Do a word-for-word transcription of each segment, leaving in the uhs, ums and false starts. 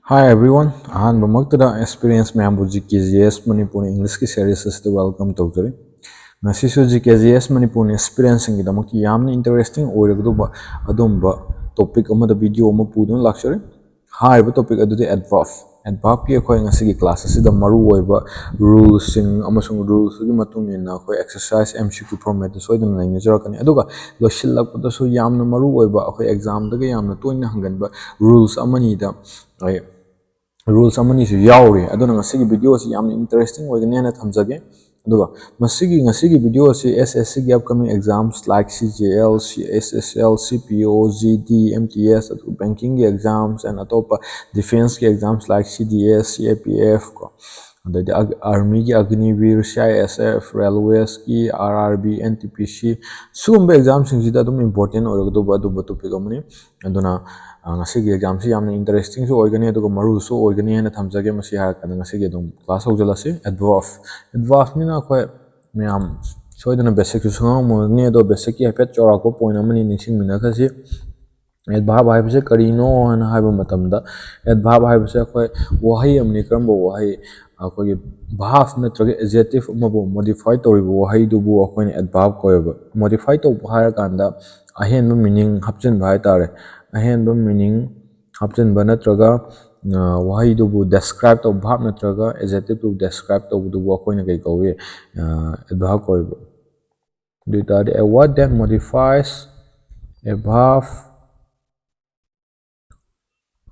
Hi everyone, ꯑꯍꯥꯟꯕꯃꯛꯇꯗ experience ꯃꯌꯥꯝꯕꯨ G K G S Manipur English ꯀꯤ series ꯑꯁꯤꯗ welcome ꯇꯧꯖꯔꯤ꯫ ꯉꯁꯤꯁꯨ G K G S Manipur experience ꯁꯤꯡꯒꯤꯗꯃꯛꯇ ꯌꯥꯝꯅ interesting ꯑꯣꯏꯔꯒꯗꯧꯕ ꯑꯗꯨꯝꯕ topic ꯑꯃꯗ video ꯑꯃ ꯄꯨꯗꯨꯅ ꯂꯥꯛꯆꯔꯤ꯫ ꯍꯥꯏꯔꯤꯕ topic ꯑꯗꯨꯗꯤ adverb꯫ Adverb ꯀꯤ ꯑꯩꯈꯣꯏ ꯉꯁꯤꯒꯤ class ꯑꯁꯤꯗ ꯃꯔꯨꯑꯣꯏꯕ rules ꯁꯤꯡ ꯑꯃꯁꯨꯡ rules ꯇꯨꯒꯤ ꯃꯇꯨꯡ ꯏꯟꯅ ꯑꯩꯈꯣꯏ exercise M C Q format ꯇ ꯁꯣꯏꯗꯅ ꯅꯩꯅꯖꯔꯛꯀꯅꯤ꯫ ꯑꯗꯨꯒ ꯂꯣꯏꯁꯤꯜꯂꯛꯄꯗꯁꯨ ꯌꯥꯝꯅ ꯃꯔꯨꯑꯣꯏꯕ, ꯑꯩꯈꯣꯏ exam ꯗꯒ ꯌꯥꯝꯅ ꯇꯣꯏꯅ ꯍꯪꯒꯟꯕ rules ꯑꯃꯅꯤꯗ ꯑꯩ rules ꯑꯃꯅꯤꯁꯨ ꯌꯥꯎꯔꯤ꯫ ꯑꯗꯨꯅ ꯉꯁꯤꯒꯤ video ꯑꯁꯤ ꯌꯥꯝꯅ interesting ꯑꯣꯏꯒꯅꯤ ꯍꯥꯏꯅ ꯊꯝꯖꯒꯦ꯫ ꯑꯗꯨꯒ ꯃꯁꯤꯒꯤ, ꯉꯁꯤꯒꯤ video ꯑꯁꯤ S S C ꯒꯤ upcoming exams like C G L, C S S L, C P O, G D, M T S, ꯑꯗꯨꯒ banking ꯒꯤ exams and ꯑꯇꯣꯞꯄ defence ꯀꯤ exams like C D S, C A P F ꯀꯣ, ꯑꯗꯩꯗꯤ ꯑꯒ-, army ꯒꯤ Agniveer, C I S F, railways ꯀꯤ, R R B, N T P C, ꯁꯤꯒꯨꯝꯕ exam ꯁꯤꯡꯁꯤꯗ ꯑꯗꯨꯝ important ꯑꯣꯏꯔꯒꯗꯧꯕ ꯑꯗꯨꯝꯕ topic ꯑꯃꯅꯤ꯫ ꯑꯗꯨꯅ, ꯑ, ꯉꯁꯤꯒꯤ exam ꯁꯤ ꯌꯥꯝꯅ interesting ꯁꯨ ꯑꯣꯏꯒꯅꯤ, ꯑꯗꯨꯒ ꯃꯔꯨꯁꯨ ꯑꯣꯏꯒꯅꯤ ꯍꯥꯏꯅ ꯊꯝꯖꯒꯦ꯫ ꯃꯁꯤ ꯍꯥꯏꯔꯀꯥꯟꯗ ꯉꯁꯤꯒꯤ ꯑꯗꯨꯝ class ꯍꯧꯖꯤꯜꯂꯁꯤ꯫ Adverb꯫ Adverb ꯅꯤꯅ ꯑꯩꯈꯣꯏ ꯃꯌꯥꯝ ꯁꯣꯏꯗꯅ basic ꯁꯨ ꯈꯪꯉꯝꯃꯒꯅꯤ, ꯑꯗꯣ basic ꯀꯤ ꯍꯥꯏꯐꯦꯠ ꯆꯥꯎꯔꯥꯛꯄ point ꯑꯃꯅꯤ ꯅꯤꯡꯁꯤꯡꯃꯤꯟꯅꯈ꯭ꯔꯁꯤ꯫ Adverb ꯍꯥꯏꯕꯁꯦ ꯀꯔꯤꯅꯣ ꯍꯥꯏꯅ ꯍꯥꯏꯕ ꯃꯇꯝꯗ, adverb ꯍꯥꯏꯕꯁꯦ ꯑꯩꯈꯣꯏ ꯋꯥꯍꯩ ꯑꯃꯅꯤ꯫ ꯀꯔꯝꯕ ꯋꯥꯍꯩ? ꯑꯩꯈꯣꯏꯒꯤ verb ꯅꯠꯇ꯭ꯔꯒ adjective ꯑꯃꯕꯨ modify ꯇꯧꯔꯤꯕ ꯋꯥꯍꯩꯗꯨꯕꯨ ꯑꯩꯈꯣꯏꯅ adverb ꯀꯧꯋꯦꯕ꯫ Modify ꯇꯧꯕ ꯍꯥꯏꯔꯀꯥꯟꯗ ꯑꯍꯦꯟꯕ meaning ꯍꯥꯞꯆꯤꯟꯕ ꯍꯥꯏꯇꯥꯔꯦ꯫ ꯑꯍꯦꯟꯕ meaning ꯍꯥꯞꯆꯤꯟꯕ ꯅꯠꯇ꯭ꯔꯒ, ꯑ, ꯋꯥꯍꯩꯗꯨꯕꯨ describe ꯇꯧꯕ, verb ꯅꯠꯇ꯭ꯔꯒ adjective ꯇꯨ describe ꯇꯧꯕꯗꯨꯕꯨ ꯑꯩꯈꯣꯏꯅ ꯀꯩ ꯀꯧꯏ? ꯑ, adverb ꯀꯧꯋꯦꯕ꯫ ꯑꯗꯨ ꯑꯣꯏꯇꯥꯔꯗꯤ, a word that modifies a verb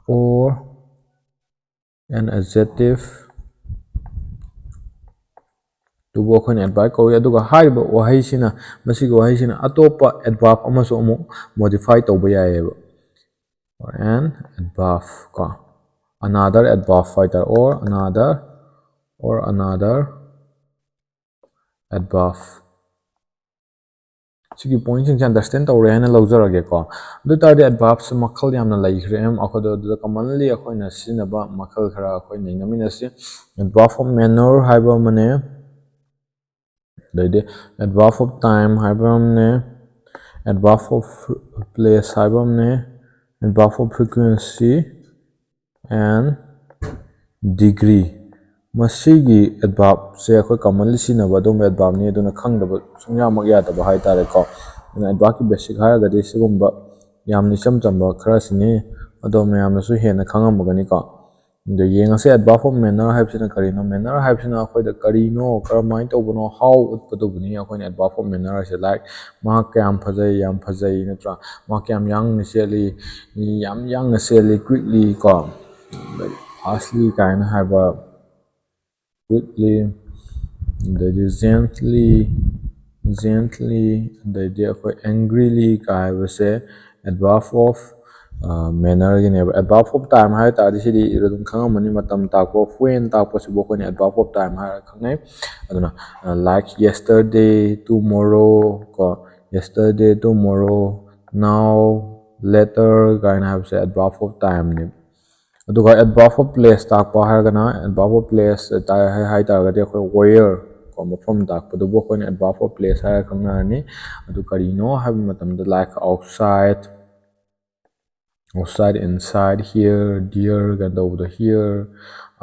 or an adjective ꯇꯨꯕꯨ ꯑꯩꯈꯣꯏꯅ adverb ꯀꯧꯏ꯫ ꯑꯗꯨꯒ ꯍꯥꯏꯔꯤꯕ ꯋꯥꯍꯩꯁꯤꯅ, ꯃꯁꯤꯒꯤ ꯋꯥꯍꯩꯁꯤꯅ ꯑꯇꯣꯞꯄ adverb ꯑꯃꯁꯨ ꯑꯃꯨꯛ modify ꯇꯧꯕ ꯌꯥꯏꯑꯕ꯫ Or an adverb ꯀꯣ, another adverb ꯍꯥꯏꯇꯥꯔꯦ, or another, or another adverb꯫ ꯁꯤꯒꯤ point ꯁꯤꯡꯁꯦ understand ꯇꯧꯔꯦ ꯍꯥꯏꯅ ꯂꯧꯖꯔꯒꯦꯀꯣ꯫ ꯑꯗꯨ ꯑꯣꯏꯇꯥꯔꯗꯤ adverb ꯁꯦ ꯃꯈꯜ ꯌꯥꯝꯅ ꯂꯩꯈ꯭ꯔꯦ꯫ ꯑꯩꯈꯣꯏꯗ ꯑꯗꯨꯗ commonly ꯑꯩꯈꯣꯏꯅ ꯁꯤꯖꯤꯟꯅꯕ ꯃꯈꯜ ꯈꯔ ꯑꯩꯈꯣꯏ ꯅꯩꯅꯃꯤꯟꯅꯁꯤ꯫ Adverb of manner ꯍꯥꯏꯕ ꯑꯃꯅꯦ, ꯑꯗꯩꯗꯤ adverb of time ꯍꯥꯏꯕ ꯑꯃꯅꯦ, adverb of place ꯍꯥꯏꯕ ꯑꯃꯅꯦ, adverb of frequency, and degree. ꯃꯁꯤꯒꯤ adverbꯁꯦ ꯑꯩꯈꯣꯏ commonly ꯁꯤꯖꯤꯟꯅꯕ ꯑꯗꯨꯒꯨꯝꯕ adverbꯅꯤ, ꯑꯗꯨꯅ ꯈꯪꯗꯕ ꯁꯨꯡꯌꯥꯃꯛ ꯌꯥꯗꯕ ꯍꯥꯏꯇꯥꯔꯦꯀꯣ꯫ ꯑꯗꯨꯅ adverbꯀꯤ basic ꯍꯥꯏꯔꯒꯗꯤ ꯁꯤꯒꯨꯝꯕ ꯌꯥꯝꯅ ꯏꯆꯝ ꯆꯝꯕ ꯈꯔꯁꯤꯅꯤ, ꯑꯗꯣ ꯃꯌꯥꯝꯅꯁꯨ ꯍꯦꯟꯅ ꯈꯪꯉꯝꯃꯒꯅꯤꯀꯣ꯫ ꯑꯗꯣ ꯌꯦꯡꯉꯁꯦ, adverb of manner ꯍꯥꯏꯕꯁꯤꯅ ꯀꯔꯤꯅꯣ? Manner ꯍꯥꯏꯕꯁꯤꯅ ꯑꯩꯈꯣꯏꯗ ꯀꯔꯤꯅꯣ, ꯀꯔꯝꯍꯥꯏꯅ ꯇꯧꯕꯅꯣ, how ꯎꯠꯄꯗꯨꯕꯨꯅꯤ ꯑꯩꯈꯣꯏꯅ adverb of manner ꯍꯥꯏꯁꯦ꯫ Like, ꯃꯍꯥꯛ ꯀꯌꯥꯝ ꯐꯖꯩ, ꯌꯥꯝ ꯐꯖꯩ, ꯅꯠꯇ꯭ꯔꯥ? ꯃꯍꯥꯛ ꯀꯌꯥꯝ ꯌꯥꯡꯅ ꯆꯦꯜꯂꯤ, ꯌꯥꯝ ꯌꯥꯡꯅ ꯆꯦꯜꯂꯤ, quickly ꯀꯣ꯫ Fastly ꯀꯥꯏꯅ ꯍꯥꯏꯕ, quickly, ꯑꯗꯩꯗꯤ gently, gently, ꯑꯗꯩꯗꯤ ꯑꯩꯈꯣꯏ angryly ꯀꯥꯏ ꯍꯥꯏꯕꯁꯦ adverb of mannerꯒꯤꯅꯦꯕ꯫ Adverb of time ꯍꯥꯏ ꯇꯥꯔꯗꯤ ꯁꯤꯗꯤ ꯑꯗꯨꯝ ꯈꯪꯉꯝꯃꯅꯤ, ꯃꯇꯝ ꯇꯥꯛꯄ, when ꯇꯥꯛꯄꯁꯤꯕꯨ ꯑꯩꯈꯣꯏꯅ adverb of time ꯍꯥꯏꯔꯒ ꯈꯪꯅꯩ꯫ ꯑꯗꯨꯅ, like, yesterday, tomorrow ꯀꯣ, yesterday, tomorrow, now, later ꯀꯥꯏꯅ ꯍꯥꯏꯕꯁꯦ adverb of timeꯅꯦꯕ꯫ ꯑꯗꯨꯒ adverb of place ꯇꯥꯛꯄ ꯍꯥꯏꯔꯒꯅ, adverb of place ꯍꯥꯏ ꯇꯥꯔꯒꯗꯤ ꯑꯩꯈꯣꯏ where ꯀꯣ, ꯃꯐꯝ ꯇꯥꯛꯄꯗꯨꯕꯨ ꯑꯩꯈꯣꯏꯅ adverb of place ꯍꯥꯏꯔꯒ ꯈꯪꯅꯔꯅꯤ꯫ ꯑꯗꯨ ꯀꯔꯤꯅꯣ ꯍꯥꯏꯕ ꯃꯇꯝꯗ, like, outside, outside, inside, here, there ꯀꯥꯏꯅ ꯇꯧꯕꯗꯣ, here,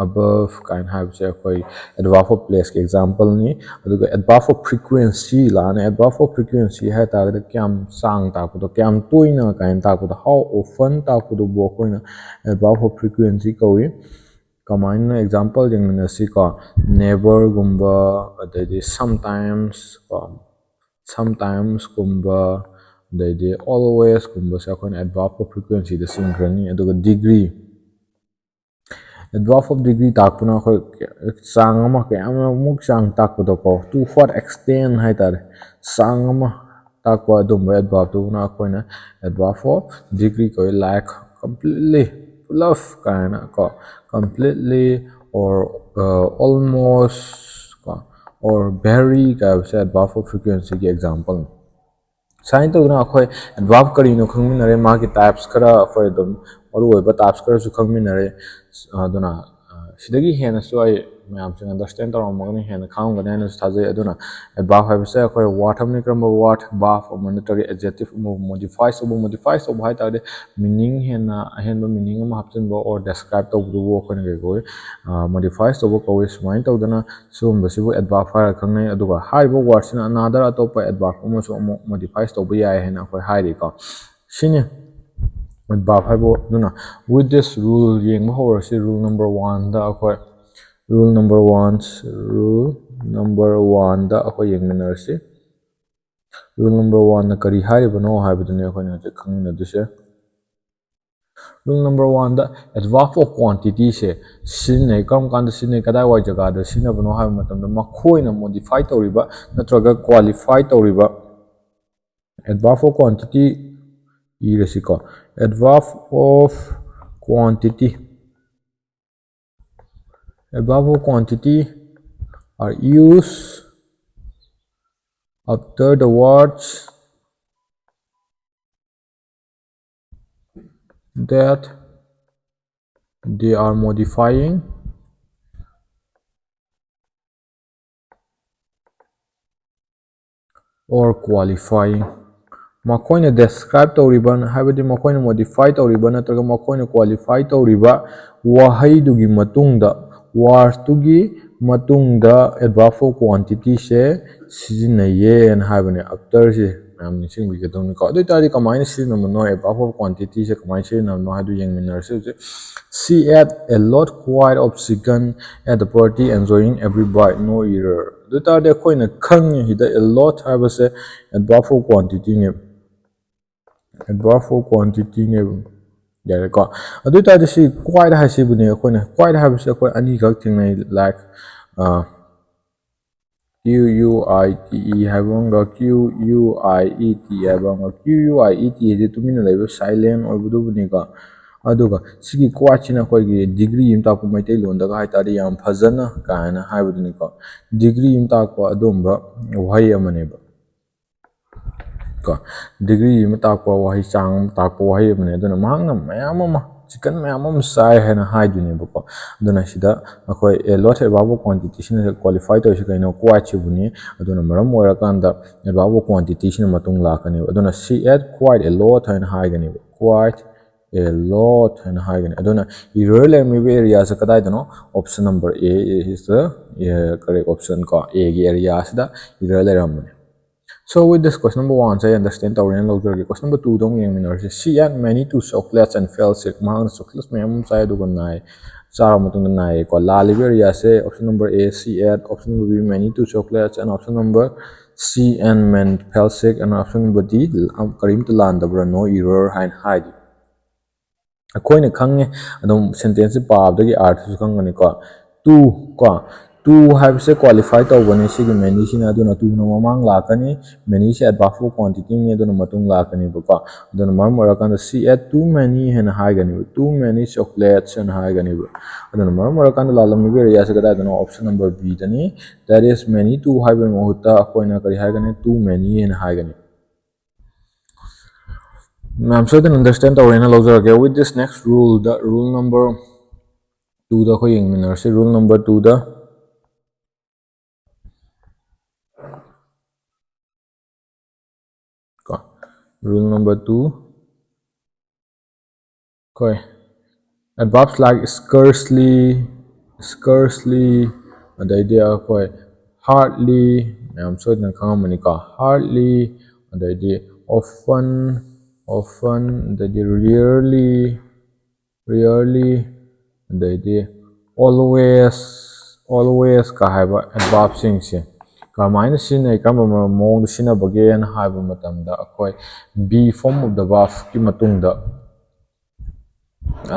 above ꯀꯥꯏꯅ ꯍꯥꯏꯕꯁꯦ ꯑꯩꯈꯣꯏ adverb of placeꯀꯤ exampleꯅꯤ꯫ ꯑꯗꯨꯒ adverb of frequency ꯂꯥꯛꯑꯅꯤ꯫ Adverb of frequency ꯍꯥꯏ ꯇꯥꯔꯒꯗꯤ ꯀꯌꯥꯝ ꯆꯥꯡ ꯇꯥꯛꯄꯗꯣ, ꯀꯌꯥꯝ ꯇꯣꯏꯅ ꯀꯥꯏꯅ ꯇꯥꯛꯄꯗꯣ, how often ꯇꯥꯛꯄꯗꯨꯕꯨ ꯑꯩꯈꯣꯏꯅ adverb of frequency ꯀꯧꯏ꯫ ꯀꯃꯥꯏꯅ? Example ꯌꯦꯡꯃꯤꯟꯅꯁꯤꯀꯣ꯫ Neverꯒꯨꯝꯕ, ꯑꯗꯩꯗꯤ sometimes ꯀꯣ, sometimesꯀꯨꯝꯕ, ꯑꯗꯩꯗꯤ alwaysꯀꯨꯝꯕꯁꯦ ꯑꯩꯈꯣꯏꯅ adverb of frequencyꯗ ꯆꯤꯡꯈ꯭ꯔꯅꯤ꯫ ꯑꯗꯨꯒ degree, adverb of degree ꯇꯥꯛꯄꯅ ꯑꯩꯈꯣꯏ ꯆꯥꯡ ꯑꯃ, ꯀꯌꯥꯃꯨꯛ ꯆꯥꯡ ꯇꯥꯛꯄꯗꯣꯀꯣ, to what extent ꯍꯥꯏꯇꯥꯔꯦ, ꯆꯥꯡ ꯑꯃ ꯇꯥꯛꯄ ꯑꯗꯨꯝꯕ adverbꯇꯨꯅ ꯑꯩꯈꯣꯏꯅ adverb of degree ꯀꯧꯏ꯫ Like, completely, ꯄꯨꯂꯞ ꯀꯥꯏꯅ ꯀꯣ, completely or almost ꯀꯣ, or very ꯀꯥꯏ ꯍꯥꯏꯕꯁꯦ adverb of frequencyꯒꯤ exampleꯅꯤ꯫ ꯁꯨꯃꯥꯏꯅ ꯇꯧꯗꯅ ꯑꯩꯈꯣꯏ adverb ꯀꯔꯤꯅꯣ ꯈꯪꯃꯤꯟꯅꯔꯦ, ꯃꯥꯒꯤ types ꯈꯔ ꯑꯩꯈꯣꯏ ꯑꯗꯨꯝ ꯃꯔꯨꯑꯣꯏꯕ types ꯈꯔꯁꯨ ꯈꯪꯃꯤꯟꯅꯔꯦ꯫ ꯑꯗꯨꯅ ꯁꯤꯗꯒꯤ ꯍꯦꯟꯅꯁꯨ ꯑꯩ ꯃꯌꯥꯝꯁꯤꯡ understand ꯇꯧꯔꯝꯃꯒꯅꯤ, ꯍꯦꯟꯅ ꯈꯪꯉꯝꯒꯅꯤ ꯍꯥꯏꯅꯁꯨ ꯊꯥꯖꯩ꯫ ꯑꯗꯨꯅ adverb ꯍꯥꯏꯕꯁꯦ ꯑꯩꯈꯣꯏ word ꯑꯃꯅꯤ, ꯀꯔꯝꯕ word? Verb ꯑꯃ ꯅꯠꯇ꯭ꯔꯒ adjective ꯑꯃꯕꯨ modify ꯇꯧꯕ꯫ Modify ꯇꯧꯕ ꯍꯥꯏ ꯇꯥꯔꯗꯤ meaning, ꯍꯦꯟꯅ ꯑꯍꯦꯟꯕ meaning ꯑꯃ ꯍꯥꯞꯆꯤꯟꯕ or describe ꯇꯧꯕꯗꯨꯕꯨ ꯑꯩꯈꯣꯏꯅ ꯀꯩ ꯀꯧꯏ? Modify ꯇꯧꯕ ꯀꯧꯏ꯫ ꯁꯨꯃꯥꯏꯅ ꯇꯧꯗꯅ ꯁꯤꯒꯨꯝꯕꯁꯤꯕꯨ adverb ꯍꯥꯏꯔ ꯈꯪꯅꯩ꯫ ꯑꯗꯨꯒ ꯍꯥꯏꯔꯤꯕ wordꯁꯤꯅ another, ꯑꯇꯣꯞꯄ adverb ꯑꯃꯁꯨ ꯑꯃꯨꯛ modify ꯇꯧꯕ ꯌꯥꯏ ꯍꯥꯏꯅ ꯑꯩꯈꯣꯏ ꯍꯥꯏꯔꯤꯀꯣ꯫ ꯁꯤꯅꯤ adverb ꯍꯥꯏꯕꯨ꯫ ꯑꯗꯨꯅ with this rule ꯌꯦꯡꯕ ꯍꯧꯔꯁꯤ꯫ Rule number oneꯗ ꯑꯩꯈꯣꯏ, rule number one, rule number oneꯗ ꯑꯩꯈꯣꯏ ꯌꯦꯡꯃꯤꯟꯅꯔꯁꯤ꯫ Rule number oneꯅ ꯀꯔꯤ ꯍꯥꯏꯔꯤꯕꯅꯣ ꯍꯥꯏꯕꯗꯨꯅꯤ ꯑꯩꯈꯣꯏꯅ ꯍꯧꯖꯤꯛ ꯈꯪꯃꯤꯟꯅꯗꯣꯏꯁꯦ꯫ Rule number oneꯗ adverb of quantityꯁꯦ ꯁꯤꯖꯤꯟꯅꯩ꯫ ꯀꯔꯝ ꯀꯥꯟꯗ ꯁꯤꯖꯤꯟꯅꯩ, ꯀꯗꯥꯏꯋꯥꯏ ꯖꯒꯥꯗ ꯁꯤꯖꯤꯟꯅꯕꯅꯣ ꯍꯥꯏꯕ ꯃꯇꯝꯗ, ꯃꯈꯣꯏꯅ modify ꯇꯧꯔꯤꯕ ꯅꯠꯇ꯭ꯔꯒ qualify ꯇꯧꯔꯤꯕ adverb of quantity ꯏꯔꯁꯤꯀꯣ꯫ Adverb of quantity, adverb of quantity are used after the words that they are modifying or qualifying꯫ ꯃꯈꯣꯏꯅ describe ꯇꯧꯔꯤꯕ, ꯍꯥꯏꯕꯗꯤ ꯃꯈꯣꯏꯅ modify ꯇꯧꯔꯤꯕ ꯅꯠꯇ꯭ꯔꯒ ꯃꯈꯣꯏꯅ qualify ꯇꯧꯔꯤꯕ ꯋꯥꯍꯩꯗꯨꯒꯤ ꯃꯇꯨꯡꯗ, wordꯇꯨꯒꯤ ꯃꯇꯨꯡꯗ adverb of quantityꯁꯦ ꯁꯤꯖꯤꯟꯅꯩꯌꯦꯅ ꯍꯥꯏꯕꯅꯦ꯫ Afterꯁꯦ ꯃꯌꯥꯝ ꯅꯤꯡꯁꯤꯡꯕꯤꯒꯗꯧꯅꯤꯀꯣ꯫ ꯑꯗꯨ ꯑꯣꯏꯇꯥꯔꯗꯤ ꯀꯃꯥꯏꯅ ꯁꯤꯖꯤꯟꯅꯕꯅꯣ adverb of quantityꯁꯦ, ꯀꯃꯥꯏꯅ ꯁꯤꯖꯤꯟꯅꯕꯅꯣ ꯍꯥꯏꯗꯨ ꯌꯦꯡꯃꯤꯟꯅꯔꯁꯤ ꯍꯧꯖꯤꯛ꯫ She ate a lot quite of chicken at the party, enjoying every bite, no error꯫ ꯑꯗꯨ ꯑꯣꯏꯇꯥꯔꯗꯤ ꯑꯩꯈꯣꯏꯅ ꯈꯪꯉꯤ ꯁꯤꯗ a lot ꯍꯥꯏꯕꯁꯦ adverb of quantityꯅꯦꯕ꯫ Adverb of quantityꯅꯦꯕ꯫ ꯌꯥꯔꯦꯀꯣ? ꯑꯗꯨ ꯑꯣꯏꯇꯥꯔꯗꯤ ꯁꯤ quite ꯍꯥꯏꯁꯤꯕꯨꯅꯦ ꯑꯩꯈꯣꯏꯅ, quite ꯍꯥꯏꯕꯁꯦ ꯑꯩꯈꯣꯏ ꯑꯅꯤꯈꯛ ꯊꯦꯡꯅꯩ, like, ꯑ, Q U I T E ꯍꯥꯏꯕ ꯑꯃꯒ Q U I E T ꯍꯥꯏꯕ ꯑꯃꯒ꯫ Q U I E T ꯍꯥꯏꯗꯤ ꯇꯨꯃꯤꯟꯅ ꯂꯩꯕ, silent ꯑꯣꯏꯕꯗꯨꯕꯨꯅꯤꯀꯣ꯫ ꯑꯗꯨꯒ ꯁꯤꯒꯤ quiteꯁꯤꯅ ꯑꯩꯈꯣꯏꯒꯤ degree ꯑꯃ ꯇꯥꯛꯄ, ꯃꯩꯇꯩꯂꯣꯟꯗꯒ ꯍꯥꯏ ꯇꯥꯔꯗꯤ ꯌꯥꯝ ꯐꯖꯅ ꯀꯥꯏꯅ ꯍꯥꯏꯕꯗꯨꯅꯤꯀꯣ꯫ Degree ꯑꯃ ꯇꯥꯛꯄ ꯑꯗꯨꯒꯨꯝꯕ ꯋꯥꯍꯩ ꯑꯃꯅꯦꯕ꯫ ꯀꯣ, degree ꯑꯃ ꯇꯥꯛꯄ ꯋꯥꯍꯩ, ꯆꯥꯡ ꯑꯃ ꯇꯥꯛꯄ ꯋꯥꯍꯩ ꯑꯃꯅꯦ꯫ ꯑꯗꯨꯅ ꯃꯍꯥꯛꯅ ꯃꯌꯥꯝ ꯑꯃ ꯆꯤꯛꯀꯟ ꯃꯌꯥꯝ ꯑꯃ ꯆꯥꯏ ꯍꯥꯏꯅ ꯍꯥꯏꯗꯣꯏꯅꯦꯕꯀꯣ꯫ ꯑꯗꯨꯅ ꯁꯤꯗ ꯑꯩꯈꯣꯏ a lot adverb of quantity ꯁꯤꯅ qualify ꯇꯧꯔꯤꯁꯦ ꯀꯩꯅꯣ? Quite ꯁꯤꯕꯨꯅꯤ꯫ ꯑꯗꯨꯅ ꯃꯔꯝ ꯑꯣꯏꯔꯀꯥꯟꯗ adverb of quantity ꯁꯤꯅ ꯃꯇꯨꯡ ꯂꯥꯛꯀꯅꯦꯕ꯫ ꯑꯗꯨꯅ she ate quite a lot ꯍꯥꯏꯅ ꯍꯥꯏꯒꯅꯦꯕ꯫ Quite a lot ꯍꯥꯏꯅ ꯍꯥꯏꯒꯅꯤ꯫ ꯑꯗꯨꯅ error ꯂꯩꯔꯝꯃꯤꯕ area ꯁꯦ ꯀꯗꯥꯏꯗꯅꯣ? Option number A is the, uh, correct option ꯀꯣ, A ꯒꯤ area ꯁꯤꯗ error ꯂꯩꯔꯝꯕꯅꯦ꯫ So with this, question number one ꯁꯦ ꯑꯩ understand ꯇꯧꯔꯦꯅ ꯂꯧꯖꯔꯒꯦ꯫ Question number two ꯗ ꯑꯃꯨꯛ ꯌꯦꯡꯃꯤꯟꯅꯔꯁꯦ꯫ She ate many two chocolates and fell sick. ꯃꯍꯥꯛꯅ chocolate ꯃꯌꯥꯝ ꯑꯃ ꯆꯥꯏ ꯑꯗꯨꯒ ꯅꯥꯏ, ꯆꯥꯔꯕ ꯃꯇꯨꯡꯗ ꯅꯥꯏꯌꯦꯀꯣ꯫ ꯂꯥꯜꯂꯤꯕ area say option number A, she ate, option number B, many two chocolates, and option number C, and man fell sick, and option number D, ꯀꯔꯤꯝꯇ ꯂꯥꯟꯗꯕ꯭ꯔꯥ? No error ꯍꯥꯏꯅ ꯍꯥꯏꯗꯣꯏꯅꯤ꯫ ꯑꯩꯈꯣꯏꯅ ꯈꯪꯉꯦ ꯑꯗꯨꯝ, sentence ꯁꯦ ꯄꯥꯕꯗꯒꯤ ꯑꯥꯔꯊꯁꯨ ꯈꯪꯒꯅꯤꯀꯣ꯫ Two ꯀꯣ, two ꯍꯥꯏꯕꯁꯦ qualify ꯇꯧꯕꯅꯤ ꯁꯤꯒꯤ many ꯁꯤꯅ꯫ ꯑꯗꯨꯅ two ꯅ ꯃꯃꯥꯡ ꯂꯥꯛꯀꯅꯤ, many say adverb of quantity ꯅꯤ, ꯑꯗꯨꯅ ꯃꯇꯨꯡ ꯂꯥꯛꯀꯅꯦꯕꯀꯣ꯫ ꯑꯗꯨꯅ ꯃꯔꯝ ꯑꯣꯏꯔꯀꯥꯟꯗ she ate too many ꯍꯥꯏꯅ ꯍꯥꯏꯒꯅꯦꯕ, too many chocolates ꯍꯥꯏꯅ ꯍꯥꯏꯒꯅꯦꯕ꯫ ꯑꯗꯨꯅ ꯃꯔꯝ ꯑꯣꯏꯔꯀꯥꯟꯗ ꯂꯥꯜꯂꯝꯃꯤꯕ area ꯁꯦ ꯀꯗꯥꯏꯗꯅꯣ? Option number B ꯗꯅꯤ꯫ That is, many two ꯍꯥꯏꯕꯒꯤ ꯃꯍꯨꯠꯇ ꯑꯩꯈꯣꯏꯅ ꯀꯔꯤ ꯍꯥꯏꯒꯅꯤ? Too many ꯍꯥꯏꯅ ꯍꯥꯏꯒꯅꯤ꯫ ꯃꯌꯥꯝ ꯁꯣꯏꯗꯅ understand ꯇꯧꯔꯦꯅ ꯂꯧꯖꯔꯒꯦ꯫ With this, next rule the, rule number two ꯗ ꯑꯩꯈꯣꯏ ꯌꯦꯡꯃꯤꯟꯅꯔꯁꯤ꯫ Rule number two ꯗ ꯀꯣ, rule number two, ꯑꯩꯈꯣꯏ adverbs like scarcely, scarcely, ꯑꯗꯩꯗꯤ ꯑꯩꯈꯣꯏ hardly, ꯃꯌꯥꯝ ꯁꯣꯏꯗꯅ ꯈꯪꯉꯝꯃꯅꯤꯀꯣ꯫ Hardly, ꯑꯗꯩꯗꯤ often, often, ꯑꯗꯩꯗꯤ rarely, rarely, ꯑꯗꯩꯗꯤ always, always ꯀ ꯍꯥꯏꯕ adverb ꯁꯤꯡꯁꯦ ꯀꯃꯥꯏꯅ ꯁꯤꯖꯤꯟꯅꯩ, ꯀꯔꯝꯕ ꯃꯑꯣꯡꯗ ꯁꯤꯖꯤꯟꯅꯕꯒꯦꯅ ꯍꯥꯏꯕ ꯃꯇꯝꯗ, ꯑꯩꯈꯣꯏ be form of the verb ꯀꯤ ꯃꯇꯨꯡꯗ,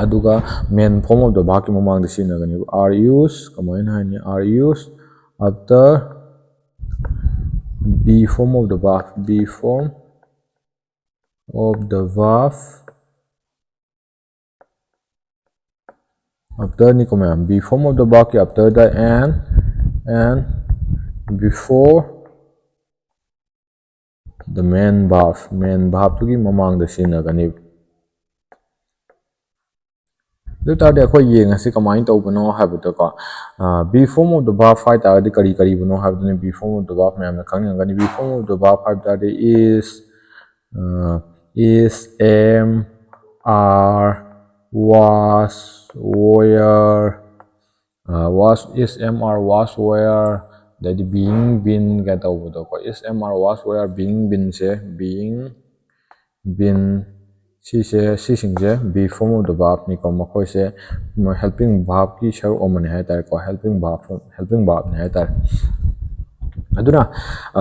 ꯑꯗꯨꯒ main form of the verb ꯀꯤ ꯃꯃꯥꯡꯗ ꯁꯤꯖꯤꯟꯅꯒꯅꯦꯕ꯫ Are used, ꯀꯃꯥꯏꯅ ꯍꯥꯏꯅꯤ? Are used after be form of the verb, be form of the verb, after ꯅꯤꯀꯣ ꯃꯌꯥꯝ, be form of the verb ꯀꯤ after the and, and before the main verb, main verb ꯇꯨꯒꯤ ꯃꯃꯥꯡꯗ ꯁꯤꯖꯤꯟꯅꯒꯅꯤ꯫ ꯑꯗꯨ ꯑꯣꯏ ꯇꯥꯔꯗꯤ ꯑꯩꯈꯣꯏ ꯌꯦꯡꯉꯁꯤ ꯀꯃꯥꯏꯅ ꯇꯧꯕꯅꯣ ꯍꯥꯏꯕꯗꯀꯣ, be form of the verb ꯍꯥꯏ ꯇꯥꯔꯒꯗꯤ ꯀꯔꯤ ꯀꯔꯤꯕꯨꯅꯣ ꯍꯥꯏꯕꯗꯨꯅꯤ꯫ Be form of the verb ꯃꯌꯥꯝꯅ ꯈꯪꯅꯤꯡꯉꯝꯒꯅꯤ꯫ Be form of the verb ꯍꯥꯏꯕ ꯇꯥꯔꯗꯤ is, is, am, are, was, were, was, is, am, are, was, were, ꯑꯗꯩꯗꯤ being, been ꯀꯥꯏꯅ ꯇꯧꯕꯗꯣꯀꯣ꯫ Is, am, are, was, were, being, beenꯁꯦ, being, been, ꯁꯤꯁꯦ, ꯁꯤꯁꯤꯡꯁꯦ be form of the verbꯅꯤꯀꯣ꯫ ꯃꯈꯣꯏꯁꯦ helping verbꯀꯤ ꯁꯔꯨꯛ ꯑꯃꯅꯤ ꯍꯥꯏ ꯇꯥꯔꯦꯀꯣ꯫ Helping verb, helping verbꯅꯤ ꯍꯥꯏ ꯇꯥꯔꯦ꯫ ꯑꯗꯨꯅ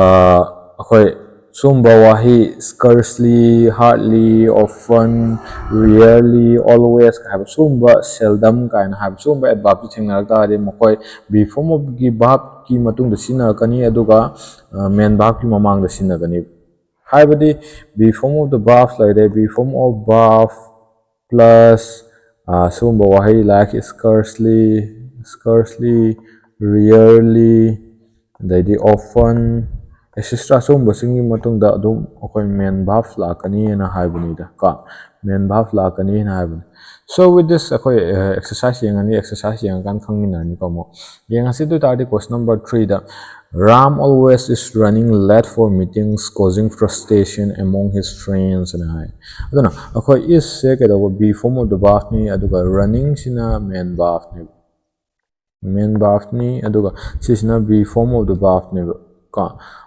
ꯑꯩꯈꯣꯏ ꯁꯨꯝꯕ ꯋꯥꯍꯩ scarcely, hardly, often, rarely, always ꯍꯥꯏꯕ ꯁꯨꯝꯕ, seldom ꯀꯥꯏꯅ ꯍꯥꯏꯕ ꯁꯨꯝꯕ adverbꯁꯤ ꯊꯦꯡꯅꯔꯛ ꯇꯥꯔꯗꯤ ꯃꯈꯣꯏ be form ofꯒꯤ verbꯀꯤ ꯃꯇꯨꯡꯗ ꯁꯤꯖꯤꯟꯅꯔꯛꯀꯅꯤ, ꯑꯗꯨꯒ main verbꯀꯤ ꯃꯃꯥꯡꯗ ꯁꯤꯖꯤꯟꯅꯒꯅꯤ꯫ ꯍꯥꯏꯕꯗꯤ be form of the verb ꯂꯩꯔꯦ, be form of verb plus ꯁꯤꯒꯨꯝꯕ ꯋꯥꯍꯩ like scarcely, scarcely, rarely, ꯑꯗꯩꯗꯤ often, et cetera ꯁꯤꯒꯨꯝꯕꯁꯤꯡꯒꯤ ꯃꯇꯨꯡꯗ ꯑꯗꯨꯝ ꯑꯩꯈꯣꯏ main verb ꯂꯥꯛꯀꯅꯤꯅ ꯍꯥꯏꯕꯅꯤꯗ ꯀꯣ꯫ Main verb ꯂꯥꯛꯀꯅꯤꯅ ꯍꯥꯏꯕꯅꯤ꯫ So with this ꯑꯩꯈꯣꯏ exercise ꯌꯦꯡꯉꯅꯤ꯫ Exercise ꯌꯦꯡꯉꯀꯥꯟꯗ ꯈꯪꯃꯤꯟꯅꯔꯅꯤꯀꯣ꯫ ꯑꯃꯨꯛ ꯌꯦꯡꯉꯁꯤ꯫ ꯑꯗꯨ ꯑꯣꯏ ꯇꯥꯔꯗꯤ question number threeꯗ, Ram always is running late for meetings, causing frustration among his friends ꯅ ꯍꯥꯏ꯫ ꯑꯗꯨꯅ ꯑꯩꯈꯣꯏ isꯁꯦ ꯀꯩꯗꯧꯕ, be form of the verbꯅꯤ, ꯑꯗꯨꯒ runningꯁꯤꯅ main verbꯅꯦꯕ꯫ Main verbꯅꯤ, ꯑꯗꯨꯒ ꯁꯤꯁꯤꯅ be form of the verbꯅꯦꯕ ꯀꯣ꯫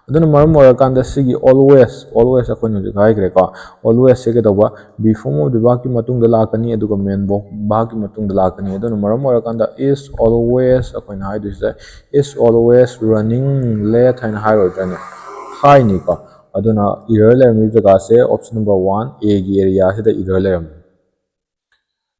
ꯑꯗꯨꯅ ꯃꯔꯝ ꯑꯣꯏꯔꯀꯥꯟꯗ ꯁꯤꯒꯤ always, always ꯑꯩꯈꯣꯏꯅ ꯍꯧꯖꯤꯛ ꯍꯥꯏꯈ꯭ꯔꯦꯀꯣ꯫ Alwaysꯁꯦ ꯀꯩꯗꯧꯕ, be form of the verbꯀꯤ ꯃꯇꯨꯡꯗ ꯂꯥꯛꯀꯅꯤ, ꯑꯗꯨꯒ main verbꯀꯤ ꯃꯇꯨꯡꯗ ꯂꯥꯛꯀꯅꯤ꯫ ꯑꯗꯨꯅ ꯃꯔꯝ ꯑꯣꯏꯔꯀꯥꯟꯗ is always ꯑꯩꯈꯣꯏꯅ ꯍꯥꯏꯗꯣꯏꯁꯦ is always running late ꯍꯥꯏꯅ ꯍꯥꯏꯔꯣꯏꯗ꯭ꯔꯅꯦ? ꯍꯥꯏꯅꯤꯀꯣ꯫ ꯑꯗꯨꯅ error ꯂꯩꯔꯝꯃꯤꯕ ꯖꯒꯥꯁꯦ option number one, Aꯒꯤ areaꯁꯤꯗ error ꯂꯩꯔꯝꯃꯤ꯫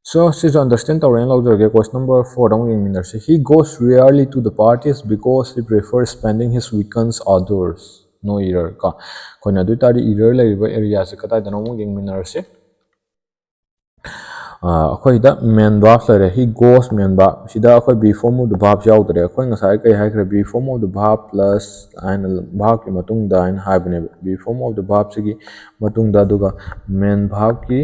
So ꯁꯤꯁꯨ understand ꯇꯧꯔꯦꯅ ꯂꯧꯖꯔꯒꯦ꯫ Question number fourꯗ ꯑꯃꯨꯛ ꯌꯦꯡꯃꯤꯟꯅꯔꯁꯤ꯫ He goes rarely to the parties because he prefers spending his weekends outdoors. No error ꯀꯣ꯫ ꯑꯩꯈꯣꯏꯅ ꯑꯗꯨ ꯑꯣꯏ ꯇꯥꯔꯗꯤ error ꯂꯩꯔꯤꯕ areaꯁꯦ ꯀꯗꯥꯏꯗꯅꯣ ꯑꯃꯨꯛ ꯌꯦꯡꯃꯤꯟꯅꯔꯁꯤ꯫ ꯑꯩꯈꯣꯏꯗ main verb ꯂꯩꯔꯦ꯫ He goes main verb꯫ ꯁꯤꯗ ꯑꯩꯈꯣꯏ be form of the verb ꯌꯥꯎꯗ꯭ꯔꯦ꯫ ꯑꯩꯈꯣꯏ ꯉꯁꯥꯏ ꯀꯩ ꯍꯥꯏꯈ꯭ꯔꯦ? Be form of the verb plus ꯍꯥꯏꯅ verb ꯀꯤ ꯃꯇꯨꯡꯗ ꯍꯥꯏꯅ ꯍꯥꯏꯕꯅꯦꯕ꯫ Be form of the verb ꯁꯤꯒꯤ ꯃꯇꯨꯡꯗ, ꯑꯗꯨꯒ main verb ꯀꯤ